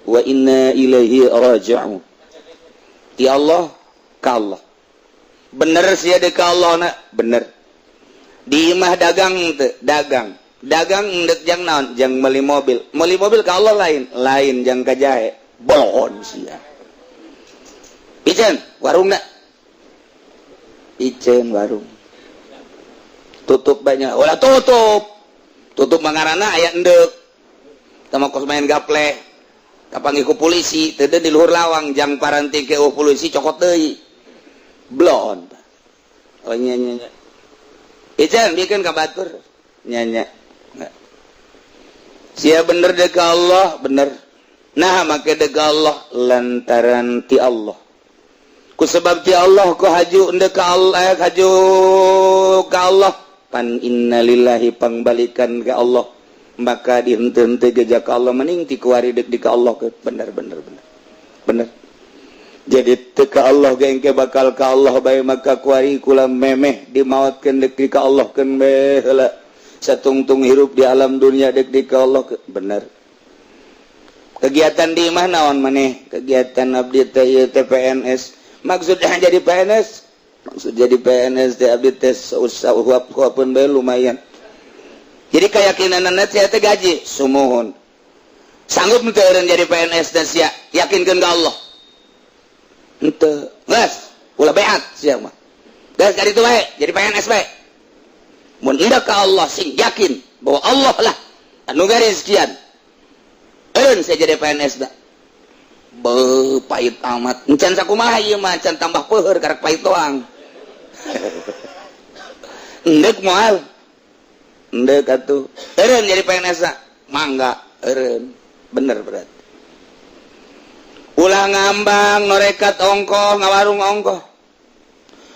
wa inna ilaihi raji'un. Ti Allah ka Allah. Bener sia deka Allah na? Bener. Di imah dagang teu? Dagang. Dagang endek jang naon? Jang meuli mobil. Meuli mobil ka Allah lain? Lain, jang ka jahe. Bolon sia. Piceun warungna. Piceun warung. Tutup banyak. Ulah tutup. Tutup mangarana aya endek. Sama kos main gaple. Kapanggih ku polisi, teu di luhur lawang jang paranti ke polisi cokot deui. Blon. Oh, nya nya nya. Ican bikin ka batur. Nya nya. Sia bener dek Allah, bener. Nah, make dek Allah lantaran ti Allah. Ku sebab ti Allah ku haju endek ka Allah, haju ka Allah. Pan innalillahi pangbalikan ke Allah. Maka dihente-hente gejak ka Allah mending ti kuari dek di ka Allah ke bener bener bener. Bener. Jadi teu ka Allah ge engke bakal ka Allah bae, maka kuari kula memeh dimaotkeun dek di ka Allah keun bae heula. Satungtung hirup di alam dunia dek di ka Allah ke bener. Kegiatan di imah naon maneh? Kegiatan abdi teh ieu teh PNS. Maksudnya jadi PNS? Maksud jadi PNS teh abdi teh usaha huap-huapeun bae lumayan. Jadi keyakinan sia teh gaji sumuhun. Sanggup teu eureun jadi PNS dan sia yakinkeun ka Allah? Henteu. Geus, ulah beat sia mah. Geus jadi itu bae, jadi PNS bae. Mun hendak ka Allah sing yakin bahwa Allah lah anu garizkian. Eureun saya jadi PNS da. Be pahit amat. Encan sakumaha ieu mah, can tambah peuheur karek pahit doang. Endek moal. Endek atuh. Eureun jadi PNS da. Mangga eureun. Bener berarti. Ulah ngambang norekat ongkoh ngawarung ongkoh.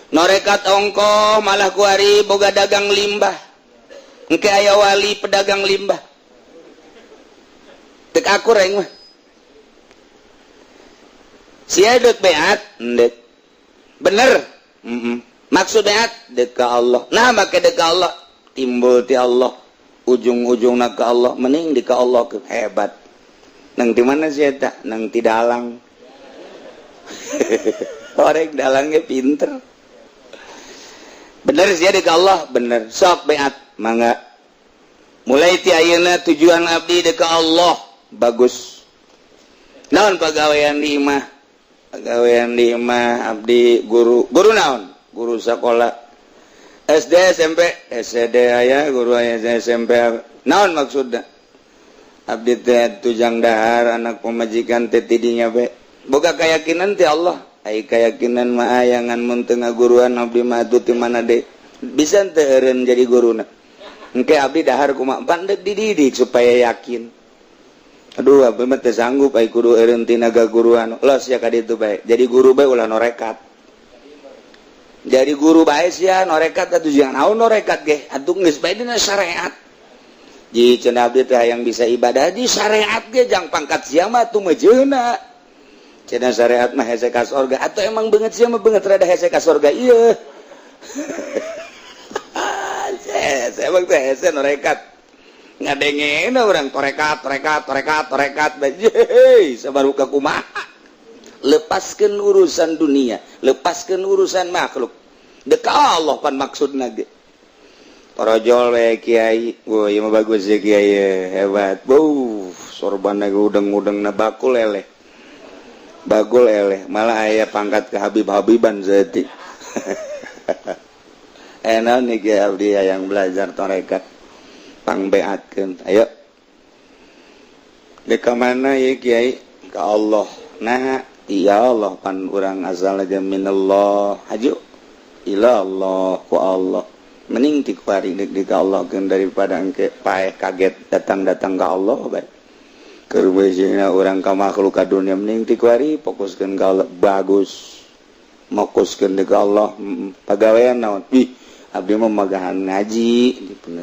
Norekat ongkoh malah kuari boga dagang limbah. Engke aya wali pedagang limbah. Tek akur aing mah. Sia dek beat, endek. Bener. Maksud beat dek ka Allah. Nah, make dek ka Allah timbul ti Allah. Ujung-ujungna ka Allah mending di ka Allah ke hebat. Nang di mana sih eta? Nang ti dalang. Orang dalangnya pinter. Bener sih dek Allah, bener. Sok beat, mangga. Mulai ti ayeuna tujuan abdi dek ka Allah, bagus. Naon pagawean di imah? Pagawean di imah abdi guru. Guru naon? Guru sekolah. SD, SMP, SD aya, guru aya SMP. Naon maksudna? Abdi teh tujang dahar anak pemajikan teh tidinya be. Boga keyakinan ti Allah. Ai keyakinan mah aya, ngan mun teu ngaguruan abdi mah atuh ti mana deui? Bisa teu eureun jadi guruna? Engke abdi dahar kumaha? Pandek dididik supaya yakin. Aduh, abdi mah teu sanggup ai kudu eureun tina gaguruan. Los ya ka ditu bae. Jadi guru bae ulah norekat. Jadi guru bae sia norekat atuh jangan naon norekat ge. Atuh geus bae dina syariat. Ji cenah abdi teh hayang bisa ibadah di syariat ge jang pangkat sia mah atuh mejeuna. Cenah syariat mah hese ka sorga atau emang beungeut sia mah beungeut rada hese ka sorga ieu. Saya emang teh hese norekat. Ngadengena orang torekat, torekat, torekat, torekat, hei, sabaru ka kumaha. Lepaskan urusan dunia, lepaskan urusan makhluk. Deka Allah pan maksudna ge. Torojol we kiai, wah ieu mah bagus ya kiai, hebat. Beuh, sorban ge udeng-udeng na bakul eleh. Bagul eleh, malah aya pangkat ke Habib-habiban zati. Enak nih kiai abdi yang belajar torekat. Pangbeatkeun. Ayo. Deka mana ya kiai? Ka Allah. Nah, iya Allah pan urang asal aja minallah. Haju ila Allah ku Allah. Mending ti kuari deuk ka Allah keun daripada engke paeh kaget datang-datang ka Allah bae. Keur beusina urang ka makhluk ka dunya mending ti kuari fokuskeun ka Allah bagus. Fokuskeun ka Allah pagawean naon? Ih, abdi mah magahan ngaji.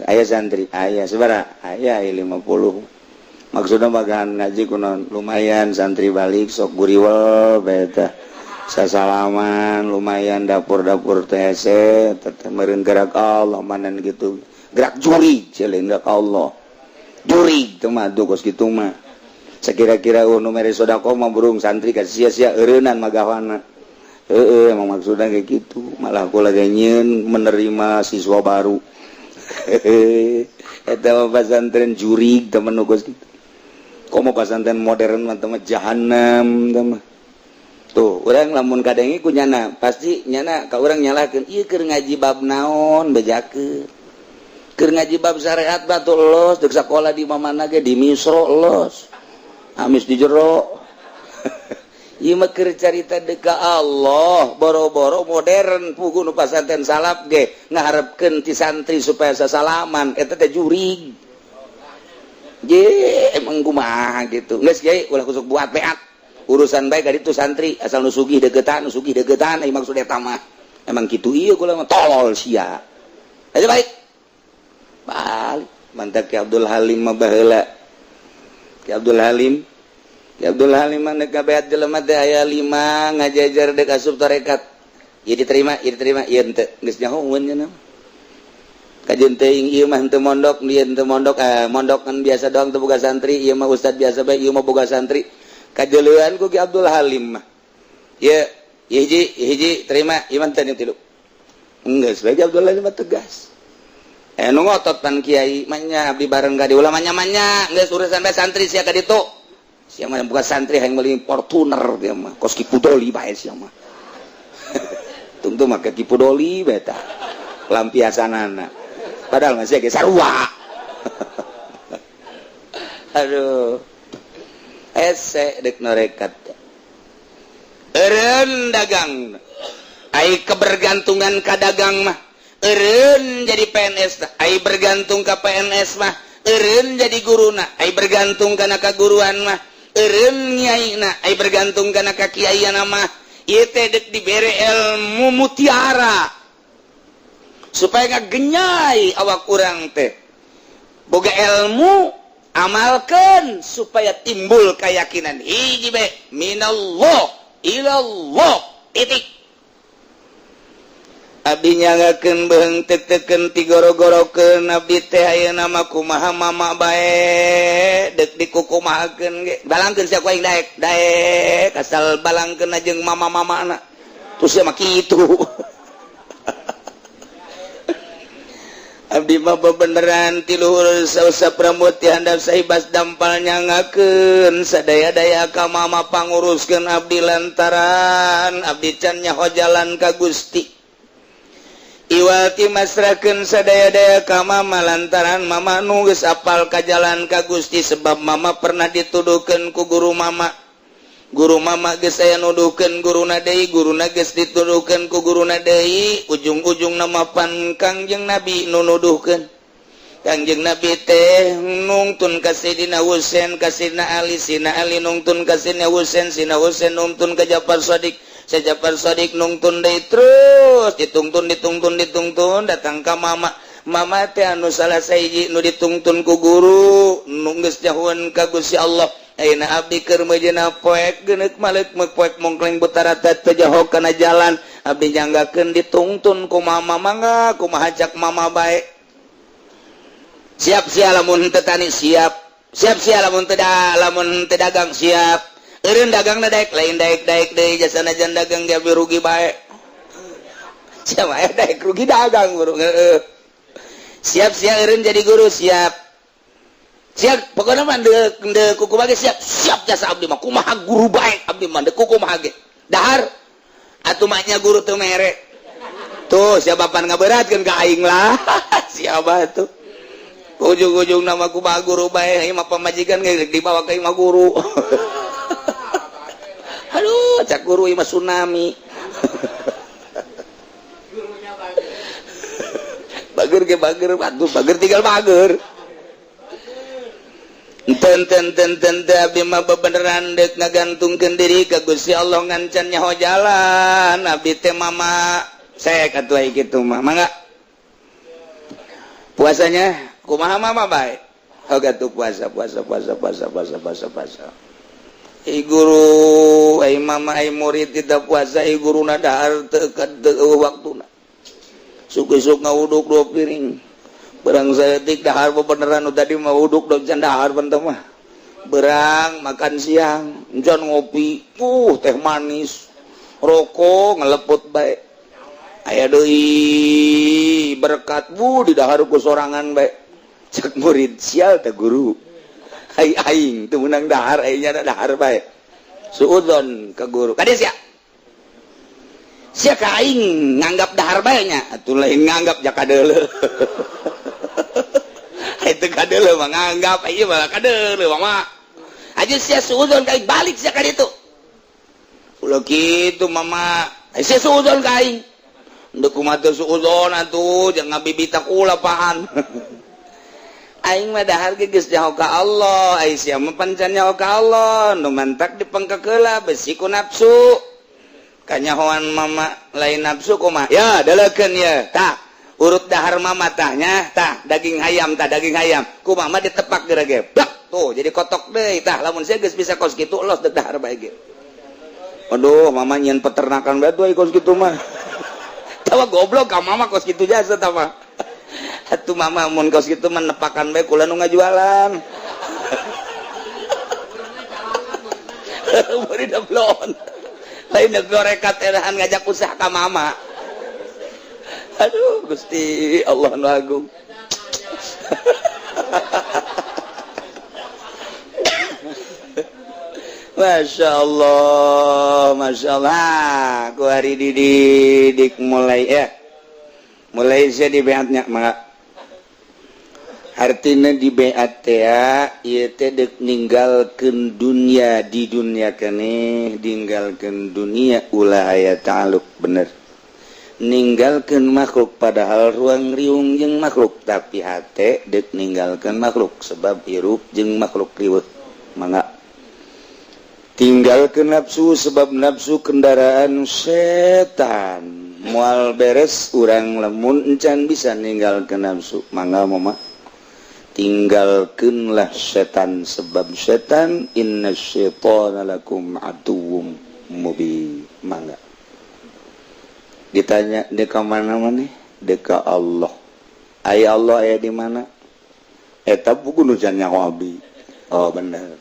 Aya santri, aya sabaraha? Aya 50. Maksudna magahan ngaji kunaon? Lumayan santri balik sok guriwel bae tah. Sasalaman lumayan dapur-dapur teh hese teh meureun gerak Allah manan gitu. Gerak jurig celeun gerak Allah. Jurig teh mah duh kos kitu mah. Sakira-kira nu mere sedekah mah burung santri ka sia-sia eureunnan magawana. Heeh, emang maksudnya kayak gitu. Malah aku lagi nyieun menerima siswa baru. Eta mah pesantren jurig temen nu kos kitu. Komo pesantren modern mah teh mah jahanam teh mah. Tuh, urang lamun kadengi ku nyana, pasti nyana ka urang nyalahkeun, ieu keur ngaji bab naon bejakeun. Keur ngaji bab syariat batu los, deuk sakola di mana ge di Misro los. Amis di jero. Ieu mah keur carita deuk ka Allah, boro-boro modern pugu nu pasantren salaf ge ngaharepkeun ti santri supaya sasalaman, eta teh jurig. Je, emang kumaha gitu. Geus kiai ulah kusuk buat beat. Urusan baik itu santri asal nu sugih deketan, nu sugih deketan, ai maksud eta mah. Emang kitu ieu kula mah tolol sia. Aja balik. Balik. Mantap Ki Abdul Halim mah baheula. Ki Abdul Halim. Ki Abdul Halim mah deuk ngabeat jelema teh aya 5 ngajajar deuk asup tarekat. Ieu diterima, ieu diterima, ieu henteu. Geus nyahoeun nya mah. Kajeun teuing ieu mah henteu mondok, ieu henteu mondok, mondok kan biasa doang teu boga santri, ieu mah ustad biasa bae, ieu mah boga santri. Kajeleuan ku Ki Abdul Halim mah. Ieu hiji, hiji terima, ieu mah teu tilu. Geus bae Ki Abdul Halim mah tegas. Nu ngotot pan kiai mah nya abdi bareng ka diulah manya-manya, geus urusan bae santri sia ka ditu. Sia mah bukan santri hayang meuli Fortuner dia mah, kos Ki Pudoli bae sia mah. Tungtu make Ki Pudoli bae tah. Lampiasanana. Padahal masih ge sarua. Aduh. Ese dek norekat. Eureun dagang. Ai kebergantungan ka dagang mah. Eureun jadi PNS, ai bergantung ka PNS mah. Eureun jadi guruna, ai bergantung kana kaguruan mah. Eureun nyaina, ai bergantung kana ka kiaiana mah. Ieu teh dek dibere ilmu mutiara. Supaya ngagenyai awak urang teh. Boga ilmu amalkan supaya timbul keyakinan hiji be minallah ilallah titik. Abdi nyangakeun beung teu-teukeun tigoro-gorokeun abdi teh ayeuna mah kumaha mama bae deuk dikukumahakeun ge balangkeun sia ku aing daek daek asal balangkeun jeung mama-mamana terus sia mah kitu. Abdi mah bebeneran ti luhur sausap rambut ti handap saibas dampal nyangakeun sadaya-daya ka mama panguruskeun abdi lantaran abdi can nyaho jalan ka Gusti. Iwati masrahkeun sadaya-daya ka mama lantaran mama nu geus apal ka jalan ka Gusti sebab mama pernah dituduhkeun ku guru mama. Guru mama geus aya nuduhkeun guruna deui, guruna geus dituduhkeun ku guruna deui, ujung-ujung nama pan Kangjeng Nabi nu nuduhkeun. Kangjeng Nabi teh nungtun ka Sayyidina Husain, ka Sayyidina Ali, Sayyidina Ali nungtun ka Sayyidina Husain, Sayyidina Husain nungtun ka Ja'far Shadiq, Ja'far Shadiq nungtun deui terus ditungtun ditungtun ditungtun datang ka mama. Mama teh anu salah sahiji nu ditungtun ku guru nu geus nyahoeun ka Gusti Allah. Ayeuna abdi keur meujeuhna poek geuneuk maleuk meuk poek mongkleng butarata teu jaho kana jalan abdi nyanggakeun ditungtun ku mama mangga kumaha cak mama bae. Siap sia lamun teu tani siap. Siap sia lamun teu lamun teu dagang siap. Eureun dagangna daek lain daek-daek deui jasana jan dagang ge rugi bae. Sia mah daek rugi dagang guru. Heeh. Siap sia eureun jadi guru siap. Siap pokoknya mah deuk kuku bage siap siap jasa abdi mah kumaha guru bae abdi mah deuk kuku mah ge dahar atuh mah nya guru teu mere tuh siapa pan ngaberatkeun ka aing lah. Siapa tuh ujung-ujung nama kumaha guru bae ieu mah pamajikan ge dibawa ka imah guru. Aduh cak guru ieu mah tsunami. Bager ge bager atuh, bager tinggal bager. Enten ten ten ten teh abdi mah bebeneran deuk ngagantungkeun diri ka Gusti Allah ngan can nyaho jalan abdi teh mama. Sek atuh ai kitu mah, mangga. Puasanya kumaha mama bae? Oh atuh puasa puasa puasa puasa puasa puasa puasa. Ai guru, ai mama, ai murid tidak puasa, ai guruna dahar teu teu waktuna. Isuk-isuk ngawuduk dua piring. Berang saeutik dahar bebeneran, nu tadi mah wuduk dong can dahar benteng mah. Berang makan siang, encan ngopi, teh manis. Rokok ngeleput bae. Aya deui berkat bu di dahar ku sorangan bae. Cek murid, sial teh guru. Ai aing teu meunang dahar, ai nya dahar bae. Suudzon ka guru. Kade sia? Sia ka aing nganggap dahar bae nya. Atuh lain nganggap ja kadeuleu. Itu kadeuleu mah nganggap, ieu mah kadeuleu mah. Aja sia suudzon ka aing, balik sia ka ditu. Ulah kitu mama. Ai sia suudzon ka aing. Ndek kumaha teu suudzon atuh, jangan ngabibita kula paan. Aing mah dahar ge geus nyaho ka Allah, ai sia mah pan can nyaho ka Allah, nu mantak dipengkekeula besi ku nafsu. Kanyahoan mama lain nafsu kumaha? Ya, delekeun ya. Tah, urut dahar mama tah nya, tah daging hayam, tah daging hayam. Ku mama ditepak geura ge. Bak, tuh jadi kotok deui. Tah, lamun sia geus bisa kos kitu los dek dahar bae ge. Aduh, mama nyieun peternakan bae tuh kos kitu mah. Tawa goblok ka mama kos kitu jasa tah mah. Atuh mama mun kos kitu mah nepakan bae kula nu ngajualan. Bari dablon. Lain gorekat erahan ngajak usaha ka mama. Aduh, Gusti Allah nu agung. Masya Allah, Masya Allah. Ku hari dididik mulai ya. Mulai saya di beatnya, maka artinya di beat ya, ieu teh deuk ninggalkeun dunia di dunia keneh, ninggalkeun dunia ulah aya ta'aluk bener. Ninggalkeun makhluk padahal ruang riung jeung makhluk, tapi hate deuk ninggalkeun makhluk sebab hirup jeung makhluk riweuh. Mangga. Tinggalkeun nafsu sebab nafsu kendaraan setan. Moal beres urang lamun encan bisa ninggalkeun nafsu. Mangga mama. Tinggalkeunlah setan sebab setan inna syaitana lakum aduwwum mubin. Mangga. Ditanya deka mana maneh? Deka Allah. Ai Allah aya di mana? Eta buku nu can nyaho abdi. Oh bener.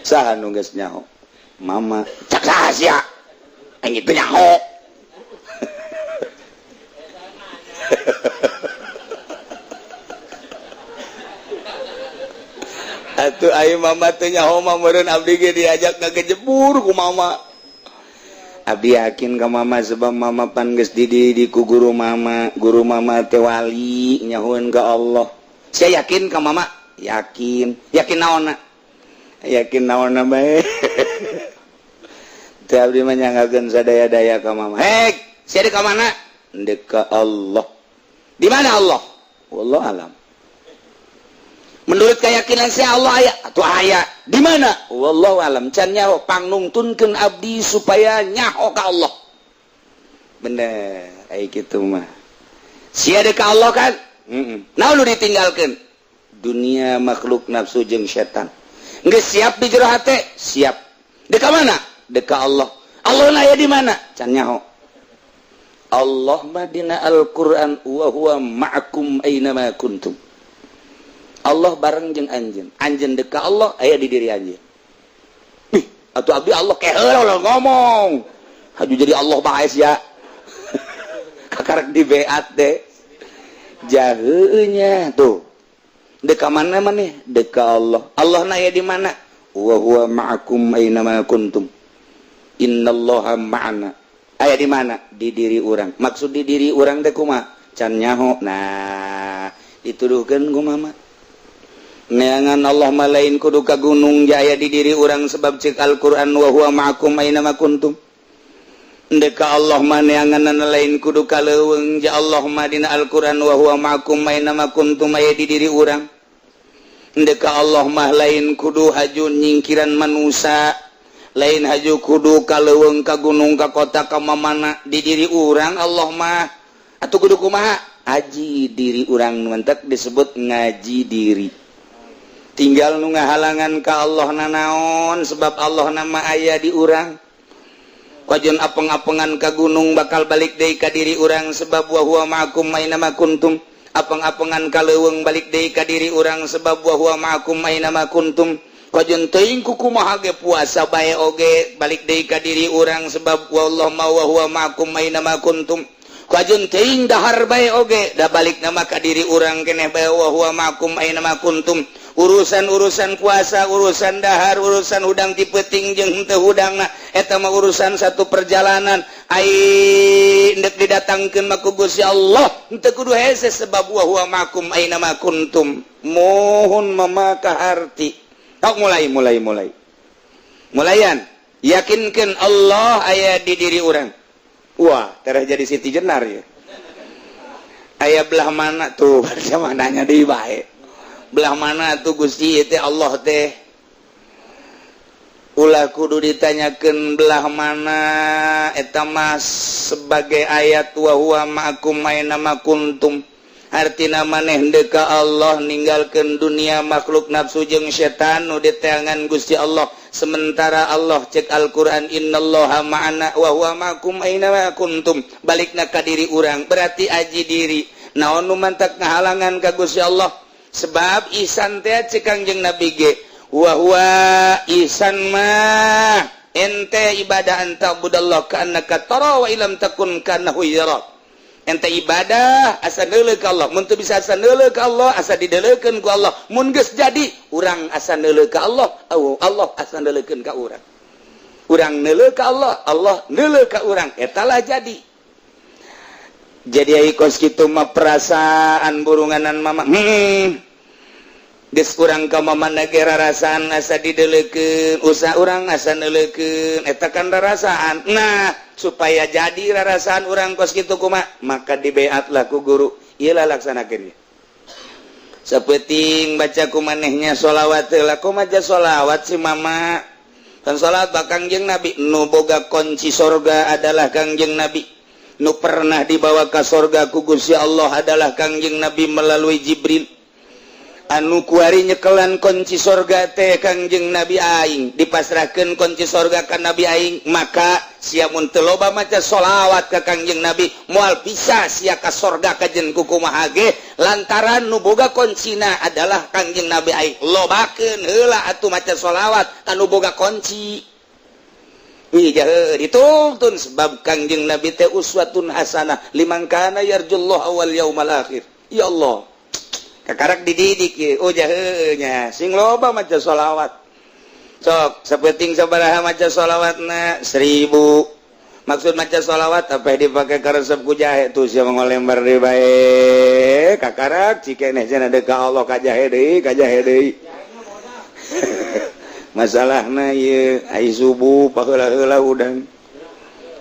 Saha nu geus nyaho? Mama. Cak saha sia? Aing itu nyaho. Atuh ayo mama teh nyaho mah meureun abdi ge diajak ngagejebur ku mama. Abdi yakin ka mama sebab mama pan geus dididik ku guru mama teh wali nyahoeun ka Allah. Sia yakin ka mama? Yakin. Yakin naonna? Yakin naonna bae. Teh abdi mah nyanggakeun sadaya-daya ka mama. Hek, sia di ka mana? Ndek ka Allah. Di mana Allah? Wallahu alam. Menurut keyakinan saya Allah aya atau aya di mana? Wallahu alam. Can nyaho pangnungtunkeun abdi supaya nyaho ka Allah. Bener, ai kitu mah. Sia deuk ka Allah kan? Heeh. Naon nu ditinggalkeun? Dunia, makhluk, nafsu jeung setan. Geus siap di jero hate? Siap. Deuk ka mana? Deuk ka Allah. Allah na aya di mana? Can nyaho. Allah mah dina Al-Qur'an wa huwa ma'akum aina ma kuntum. Allah bareng jeung anjeun. Anjeun deuk ka Allah aya di diri anjeun. Ih, atuh abdi Allah keheula ulah ngomong. Haju jadi Allah bae sia. Kakarek di beat deh. Jaheunya tuh. Deuk ka mana maneh? Deuk ka Allah. Allah na aya di mana? Wa huwa ma'akum aina ma kuntum. Innallaha ma'ana. Aya di mana? Di diri urang. Maksud di diri urang teh kumaha? Can nyaho. Nah, dituduhkeun ku mama. Neangan Allah mah lain kudu ka gunung jaya di diri urang sebab cek Al-Qur'an wa huwa ma'akum aina ma kuntum. Deka Allah maneangan lain kudu ka leuweung. Ja Allah mah dina Al-Qur'an wa huwa ma'akum aina ma kuntum, aya di diri urang. Deka Allah mah lain kudu haju nyingkiran manusia, lain haju kudu ka leuweung, ka gunung, ka kota, ka mana, di diri urang Allah mah. Atau kudu kumaha? Aji diri urang, mentek disebut ngaji diri. Tinggal nu ngahalangan ka Allah nanaon? Sebab Allah nama aya di urang. Kajeun apeng-apengan ka gunung, bakal balik deui ka diri urang, sebab wa huwa ma'akum aina ma kuntum. Apeng-apengan ka leuweung, balik deui ka diri urang, sebab wa huwa ma'akum aina ma kuntum. Kajeun teuing kukumaha ge, puasa bae oge, balik deui ka diri urang, sebab wallahu ma wa huwa ma'akum aina ma kuntum. Kajeun teuing dahar bae oge, da balik nama ka diri urang keneh bae, wa huwa ma'akum aina ma kuntum. Urusan-urusan puasa, urusan dahar, urusan hudang ti peuting jeung henteu hudangna, eta mah urusan satu perjalanan. Ai ndek didatangkeun mah ku Gusti Allah henteu kudu hese, sebab wa huwa ma'akum aina ma kuntum. Mohon mama kaharti. Tok, mulai mulai mulai mulayan yakinkan Allah aya di diri urang. Wah, tereh jadi Siti Jenar ya. Aya belah mana tuh? Sama nanya deui bae, belah mana tuh Gusti teh Allah teh? Ulah kudu ditanyakan belah mana, eta mah sebagai ayat wa huwa ma'akum aina ma kuntum. Artina maneh deka Allah, ninggalkeun dunia, makhluk, nafsu jeung setan nu diteangan Gusti Allah. Sementara Allah cek Al-Qur'an innallaha ma'ana wa huwa ma'akum aina ma kuntum, balikna ka diri urang, berarti aji diri. Naon nu mantak ngahalangan ka Gusti Allah? Sebab ihsan teh cek Kangjeng Nabi ge, wa huwa ihsan mah ente ibadah an ta'budallah ka'annaka tara wa illam takun ka'annahu yarak. Ente ibadah asa neuleuh ka Allah, mun teu bisa asa neuleuh ka Allah, asa dideulekeun ku Allah. Mun geus jadi urang asa neuleuh ka Allah, Allah asa neuleukeun ka urang. Urang neuleuh ka Allah, Allah neuleuh ka urang, eta lah jadi. Jadi ai kos kitu mah perasaan burunganan mama. Geus urang ka mama ge rarasaan asa dideulekeun, usaha urang asa neuleukeun, eta kan rarasaan. Nah, supaya jadi rarasaan urang kos kitu kumaha? Maka dibeatlah ku guru, ieu lah laksanakeun. Sapeting baca ku manehnya sholawat heula. Kumaha sholawat si mama kan? Salat ba Kangjeng Nabi. Nu boga kunci sorga adalah Kangjeng Nabi. Nu pernah dibawa ke sorga ku Gusti Allah adalah Kangjeng Nabi melalui Jibril. Anu kuari nyekelan kunci sorga teh Kangjeng Nabi aing. Dipasrahkan kunci sorga ka Nabi aing, maka sia mun teu loba maca sholawat ka Kangjeng Nabi, moal bisa sia ka sorga kajen kukumaha ge, lantaran nu boga kuncina adalah Kangjeng Nabi aing. Lobakeun heula atuh maca sholawat ka nu boga kunci. Wih, dituntun, sebab Kangjeng Nabi teh uswatun hasanah liman kana yarjullah wal yaumal akhir. Ya Allah, kakarak dididik ye. Oh, jahenya sing loba maca sholawat. Sok sapeting sabaraha maca sholawatna? 1000. Maksud maca sholawat apa dipakai karesep ku jahe tuh, sia ngolembar deui bae. Kakarak cikeneh cenah ka Allah, ka jahe deui, ka jahe deui. Masalahna ieu ai subuh paheula-heula udang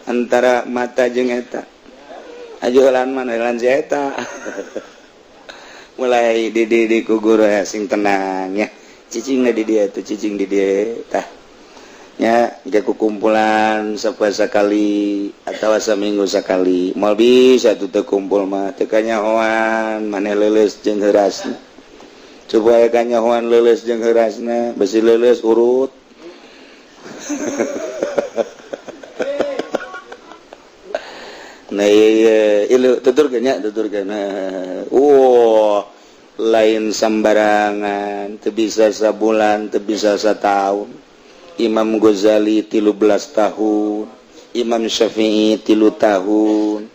antara mata jeung eta ajulan mana lan si eta. Mulai dididik ku guru ya, sing tenang ya, cicing di dia tuh, cicing di dia tah nya. Ge kumpulan sapoe sakali atau seminggu sekali, moal bisa tuh teu kumpul mah teu kanyahoan maneh leuleus jeung heurasna. Supaya kanyahoan leuleus jeung heurasna, besi leuleus urut. Nah iya, ilu tuturkeun nya, tuturkeun. Wah, lain sembarangan, teu bisa sabulan, teu bisa setahun. Imam Ghazali 13 tahun, Imam Syafi'i 3 tahun,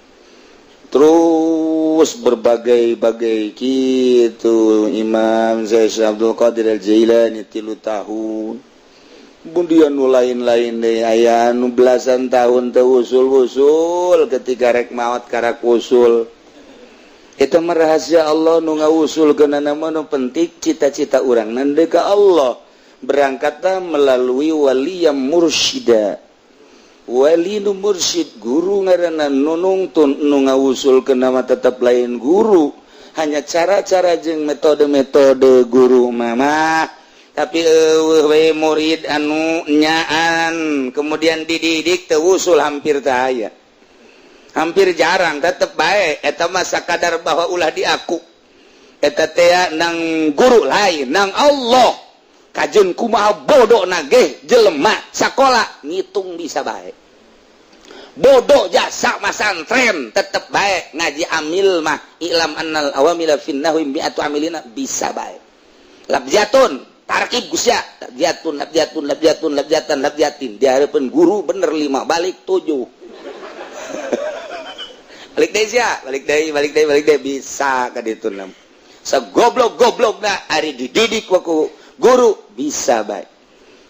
terus berbagai-bagai gitu. Imam Zaid Abdul Qadir Al-Jailani 3 tahun. Kemudian nu lain-lain deh, aya nu belasan tahun teu usul-usul, ketika rek maot karak usul. Itu mah rahasia Allah nu ngawusul ke nama. Nu penting cita-cita urang nande ka Allah, berangkatlah melalui wali yang mursyida. Wali nu mursyid, guru ngaranna nu nungtun, nu ngawusul ke nama tetap lain guru, hanya cara-cara jeung metode-metode guru mama. Tapi eueuh we murid anu nyaan kemudian dididik teu wusul, hampir teu aya, hampir jarang. Tetep bae eta mah sakadar bahwa ulah diaku eta teh nang guru lain, nang Allah. Kajeun kumaha bodoh nage jelema sakola ngitung bisa bae, bodoh jasa masantren tetep bae ngaji amil mah, i'lam annal awamila finnahwi mi'atu amilina, bisa bae. Labjatun tarkib gusya, labjatun, labjatun, labjatun, labjatan, labjatin, di hadapan guru bener lima, balik tujuh, balik deui sia, balik deui, balik deui, balik deui, bisa ka ditu. Nam sagoblok goblok na ari dididik ku guru bisa bae.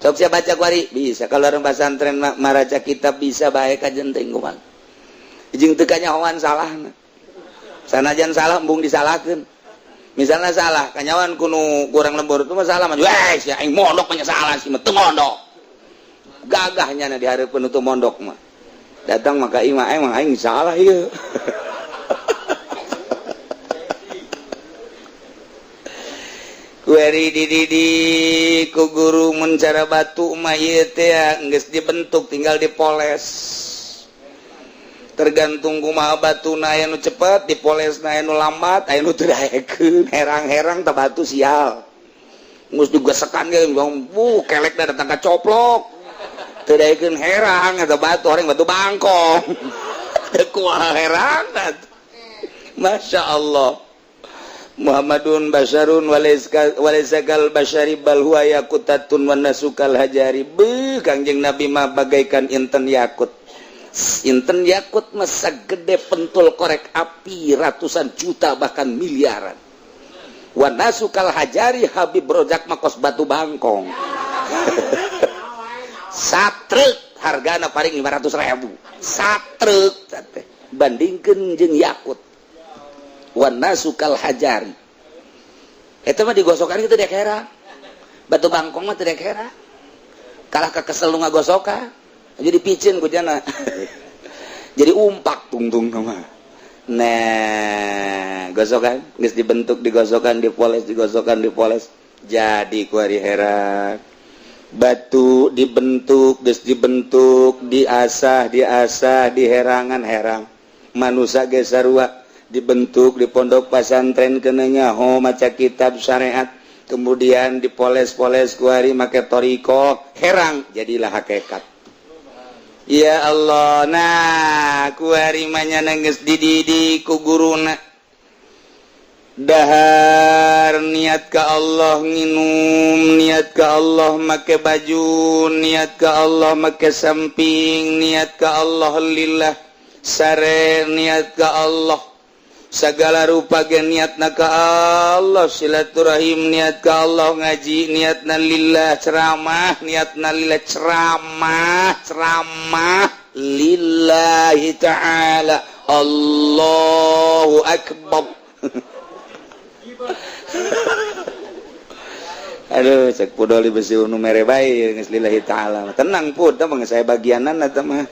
Sok sia baca kuari bisa. Kalau orang pesantren maraca kitab bisa bae kajen teh kumaha jeung teu kanyahoan salahna. Sanajan salah, embung disalahkeun. Misalnya salah kanyawan kuno kurang lembur itu mah salah mah, weh sia, aing mondok mah salah sih mah, teu mondok. Gagahnya na di hareupeun teu mondok mah datang maka imah emang aing salah ieu. Kuari dididik ku guru, mun cara batu mah ieu teh geus dibentuk, tinggal dipoles. Tergantung kumaha batuna, aya nu cepet dipoles, aya nu lambat, aya nu teu daekeun, herang-herang teh batu sial. Geus digesekan ge, bu kelekna datang ka coplok. Teu daekeun herang eta batu, orang batu bangkong. Teu kumaha herang. Masya Allah. Muhammadun basyarun walaysa kal basyari bal huwa yaqutatun wan nasu kal hajari. Beuh, Kangjeng Nabi mah bagaikan inten yakut. Inten yakut mah sagede pentul korek api ratusan juta, bahkan miliaran. Wan nasu kal hajari, Habib Rojak mah kos batu bangkong. Satruk hargana paling 500 ribu satruk, bandingkeun jeung yakut. Wan nasu kal hajari, eta mah digosokan kitu dek herang. Batu bangkong mah teu dek herang, kalah ka kesel nu ngagosokan, jadi picin ku jana, jadi umpak tungtung mah. Nah, gosokan geus dibentuk, digosokan, dipoles, digosokan, dipoles, jadi kuari herang. Batu dibentuk, geus dibentuk, diasah, diasah, diherangan, herang. Manusia ge sarua, dibentuk di pondok pasantren, kenanya ho maca kitab syariat, kemudian dipoles-poles kuari make thoriqoh, herang, jadilah hakikat. Ya Allah. Nah, kuari mah geus dididik ku guruna, dahar niat ka Allah, nginum niat ka Allah, make baju niat ka Allah, make samping niat ka Allah, lillah, sare niat ka Allah, segala rupa ge niatna ka Allah, silaturahim niat ka Allah, ngaji niatna lillah, ceramah niatna lillah, ceramah ceramah lillahi ta'ala. Allahu akbar. Aduh, cek pudoli besi nu mere bae geus lillahi ta'ala. Tenang pud, teh saya bagianan eta mah.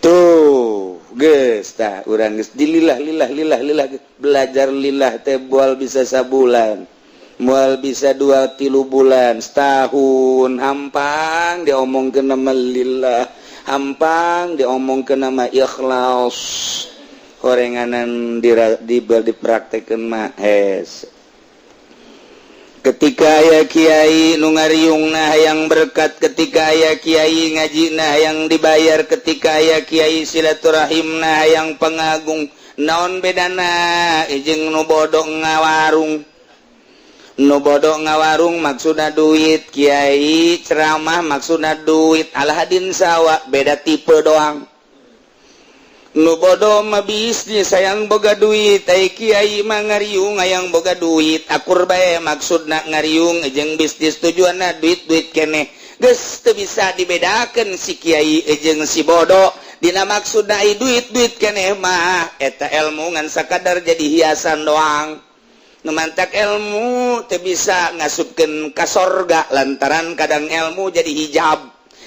Tuh, geus tah urang geus dilillah lillah lillah lillah, belajar lillah teh moal bisa sabulan, moal bisa 2-3 bulan, setahun hampang diomongkeun nama lillah, hampang diomongkeun nama ikhlas. Horenganan di dipraktekeun mah hes. Ketika aya kiai nu ngariung nah yang berkat, ketika aya kiai ngaji nah yang dibayar, ketika aya kiai silaturahim nah yang pengagung, naon bedana jeung nu bodoh ngawarung? Nu bodoh ngawarung maksudna duit, kiai ceramah maksudna duit, alahadin sawa, beda tipe doang. Nu bodoh mah bisnis hayang boga duit, ai kiai mah ngariung hayang boga duit. Akur bae maksudna ngariung jeung bisnis, tujuanna duit, duit keneh. Geus teu bisa dibedakeun si kiai jeung si bodoh dina maksudna ai duit, duit keneh mah. Eta ilmu ngan sakadar jadi hiasan doang. Nu mantak ilmu teu bisa ngasupkeun ka sorga, lantaran kadang ilmu jadi hijab.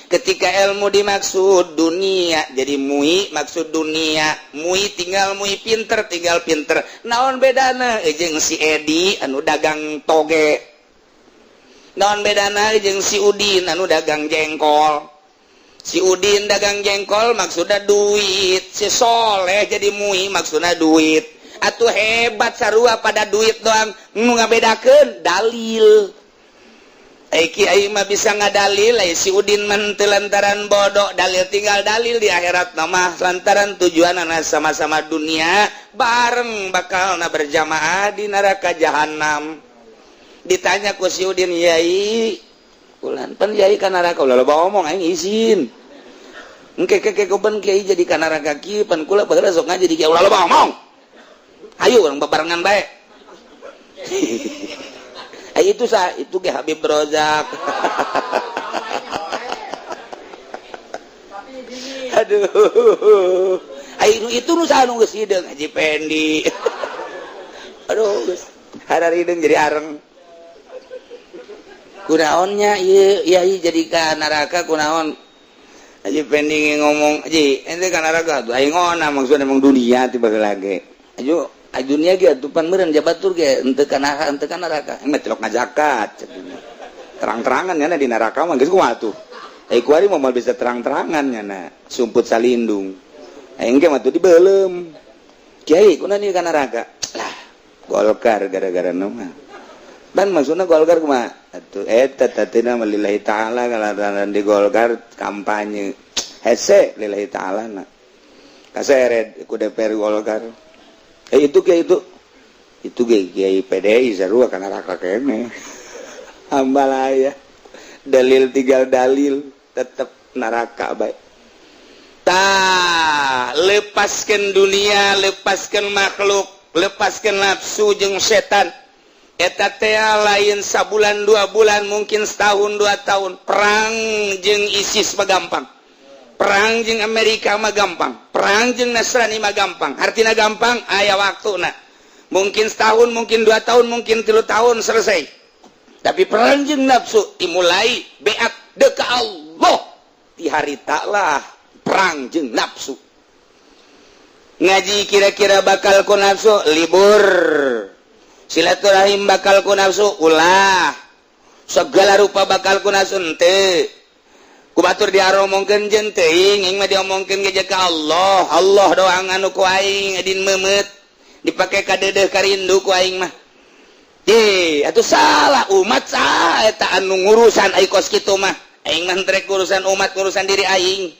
Ketika ilmu dimaksud dunia, jadi mui maksud dunia, mui tinggal mui, pinter tinggal pinter. Naon bedana jeung si Edi anu dagang toge? Naon bedana jeung si Udin anu dagang jengkol? Si Udin dagang jengkol maksudnya duit, si Soleh jadi mui maksudnya duit. Atuh hebat sarua pada duit doang. Nu ngabedakeun dalil. Kiai mah bisa ngadalil, si Udin mah teu lantaran bodoh, dalil tinggal dalil. Di akhirat nama lantaran tujuan anak sama-sama dunia, bareng bakal na berjamaah di neraka jahanam. Ditanya ku si Udin, "Yai ulan pan yai ka neraka ulah loba omong, aing izin engke ke ke ben kiai jadi ka neraka kieu, pan kula baheula sok ngaji di kiai." "Ulah loba omong, ayo urang babarengan bae." Eh, itu sah itu ge Habib Rozak. Aduh, ayo itu nu saha nu geus hideung? Haji Pendi. Aduh, geus hararideung jadi areng. Kunaonnya ieu yai jadi ka neraka kunaon? Haji Pendi ngomong, "Haji, ente ka neraka tuh aing ona." Maksudna emang dunia tiba lagi ayo dunia ge atuh pan meureun jabatur ge henteu ka neraka, henteu ka neraka mah celok ngazakat terang-terangan nyana di neraka mah geus kumaha tuh. Eh, kuari mah moal bisa terang-terangan nyana sumput salindung. Aing ge mah tuh dibeuleum. "Kiai, kunaon ieu ka neraka?" "Lah, Golkar gara-gara mah." Dan maksudna Golkar kumaha atuh? Eta tatina mah lillahi ta'ala, kalataran di Golkar kampanye hese lillahi ta'ala na kaseret ku DPR Golkar. Eh, itu kiai itu kiai PDI sarua ka neraka kene. Hambalaya dalil tinggal dalil, tetep neraka baik. Ta lepaskan dunia, lepaskan makhluk, lepaskan nafsu jeung setan. Eta teh lain sabulan 2 bulan, mungkin setahun 2 tahun. Perang jeung ISIS mah gampang, perang jeung Amerika mah gampang, perang jeung Nasrani mah gampang. Artinya gampang aya waktu nah, mungkin setahun, mungkin 2 tahun, mungkin 3 tahun selesai. Tapi perang jeung nafsu dimulai beat deka Allah di hari taklah perang jeung nafsu. Ngaji kira-kira bakal ku nafsu, libur. Silaturahim bakal ku nafsu, ulah. Segala rupa bakal ku nafsu, henteu. Ku batur diaromongkeun jeung teuing, aing mah diomongkeun ge ka Allah. Allah doang anu ku aing edin meumeut dipake kadeudeuh karindu ku aing mah. Ye, atuh salah umat sah eta anu ngurusan ai kos kitu mah. Aing mah rek urusan umat, urusan diri aing.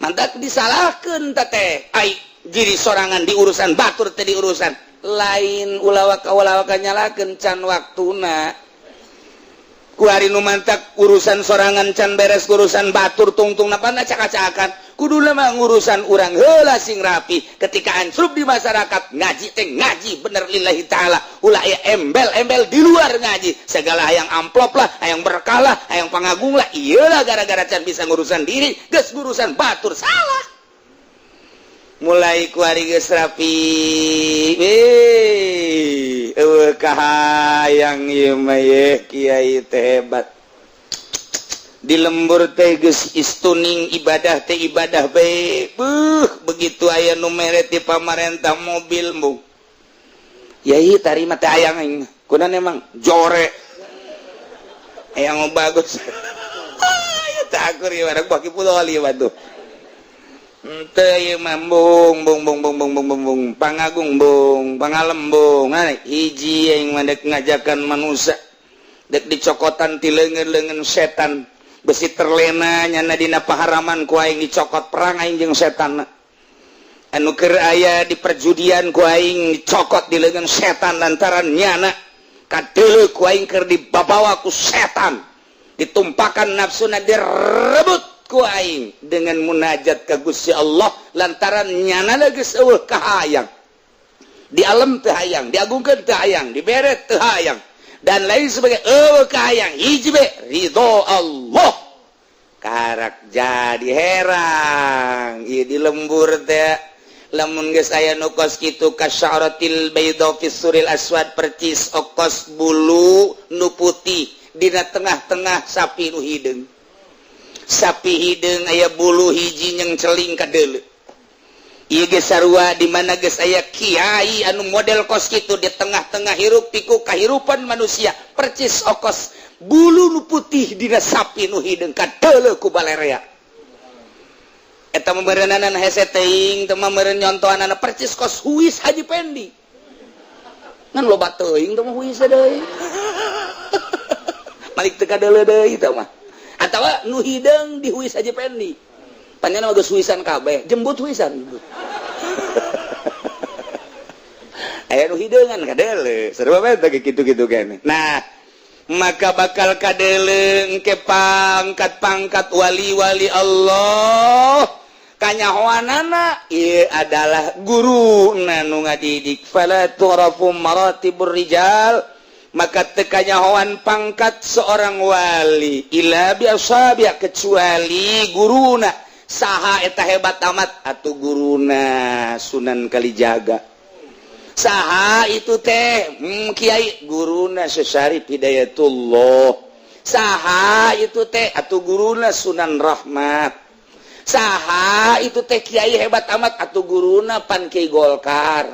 Mantak disalahkeun teh ai diri sorangan di urusan batur teh di urusan lain. Ulawaka ulawaka nyalakeun, can waktuna. Kuari nu mantak urusan sorangan can beres, urusan batur tungtung napana caka-cakan. Kudu mah ngurusan urang heula sing rapi. Ketika ansrup di masyarakat, ngaji teh ngaji bener lillahi ta'ala, ulah aya embel-embel di luar ngaji segala, hayang amplop lah, hayang berkah lah, hayang pangagung lah. Iyalah, gara-gara can bisa ngurusan diri geus ngurusan batur, salah. Mulai kuari geus rapi, eh eueuh kahayang ieu mah ye kiai teh hebat. Di lembur teh geus istuning ibadah teh ibadah bae. Beuh, begitu aya nu mere ti pamarentah mobil, "Embung yai, tarima teh hayang aing." Kunaon emang jore yang bagus ya takur ieu anak baki puloli batu. Henteu ieu mah, bung bung bung bung bung bung bung bung pangagung bung pangalembung. Hiji aing mah dek ngajakan manusia dek dicokotan ti leungeun-leungeun setan, besi terlena nyana dina paharaman ku aing dicokot. Perang aing jeung setan. Anu keur aya di perjudian ku aing dicokot di leungeun setan, lantaran nyana kadeuleu ku aing keur dibabawa ku setan, ditumpakan nafsuna, direbut ku aing dengan munajat ka Gusti Allah, lantaran nyana geus eueuh kahayang. Di alam teu hayang, diagungkeun teu hayang, dibere teu hayang, dan lain sebagai eueuh kahayang. Hiji be, ridho Allah. Karak jadi herang ieu di lembur teh. Lamun geus aya nu kos kitu, kasya'ratil bayda fi suril aswad, percis okos bulu nu putih dina tengah-tengah sapi nu hideung. Sapi hideung aya bulu hiji nyeng celing ka deuleu. Ieu ge sarua, di mana geus aya kiai anu model kos kitu di tengah-tengah hiruk pikuk kahirupan manusia, percis okos bulu nu putih dina sapi nu hideung kadeuleu ku balerea. Eta meureunanan hese teuing teu mah, meureun nyontohanana percis kos huis Haji Pendi, ngan loba teuing teu mah huis deui, balik teu kadeuleu deui teu mah, atawa nu hideung di huis Haji Pendi. Panjang mah geus huisan kabeh, jembut huisan, jembut. Aya nu hideungan kadeuleu, sarua bae teh kitu-kitu keneh. Nah, maka bakal kadeuleu engke pangkat-pangkat wali-wali Allah, kanyahoanana ieu adalah guru nu ngadidik. Fala tu'rafu maratibur rijal, maka teu kanyahoan pangkat seorang wali, illa bi ashabi, kecuali guruna. Saha eta hebat amat? Atau guruna Sunan Kalijaga. Saha itu teh, kiai? Guruna Syarif Hidayatullah. Saha itu teh? Atau guruna Sunan Rahmat. Saha itu teh, kiai hebat amat? Atau guruna pan Kiai Golkar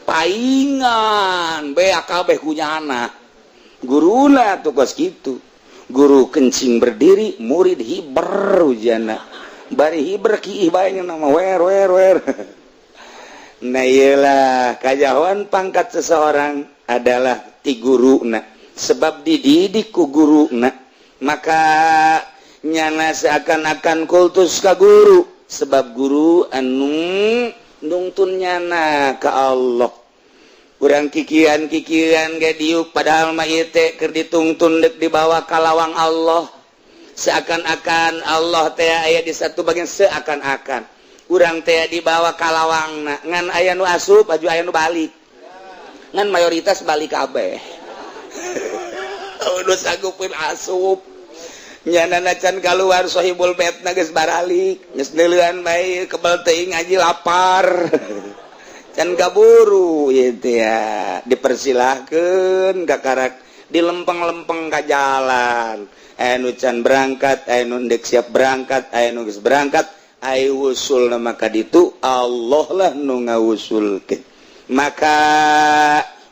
paingan BAKB kunyana guruna tuh kos gitu. Guru kencing berdiri, murid hiber ujana, bari hiber kiih bae nama wer wer wer. Nah, iyalah kajahoan pangkat seseorang adalah ti guruna, sebab dididik ku guruna. Maka nyana seakan-akan kultus ka guru, sebab guru anu nungtun nyana ka Allah. Kurang kikian-kikian ge diuk, padahal mah ieu teh keur ditungtun dek dibawa ka lawang Allah. Seakan-akan Allah teh aya di satu bagian, seakan-akan urang teh dibawa ka lawangna, ngan aya nu asup baju, aya nu balik, ngan mayoritas balik kabeh. Udah sanggupin asup, nyana can keluar, sohibul bait geus baralik, geus neuleuan bae, kebel teuing ngaji, lapar, can kaburu ieu teh ya. Dipersilahkeun kakarak dilempeng-lempeng ka jalan. Aya nu can berangkat, aya nu ndek siap berangkat, aya nu geus berangkat. Ai wusul maka ditu Allah lah nu ngawusulkeun. Maka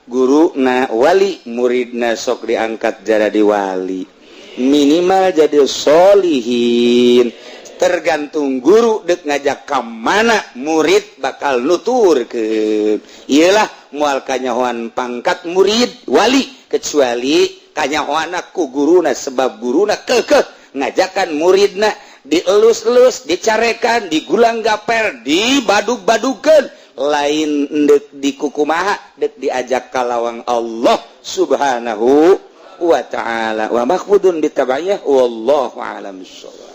guru na wali, muridna sok diangkat jadi wali, minimal jadi solihin. Tergantung guru dek ngajak ke mana, murid bakal nuturkeun. Iyalah, moal kanyahoan pangkat murid wali kecuali kanyahoana ku guruna, sebab guruna kekeh ngajakan muridna, dielus-elus, dicarekan, digulang gaper, dibadug-badugeun, lain dek dikukumaha, dek diajak kalawang Allah Subhanahu wa ta'ala. Wa makhfudun bitabaiyah, wallahu a'lam bissawab.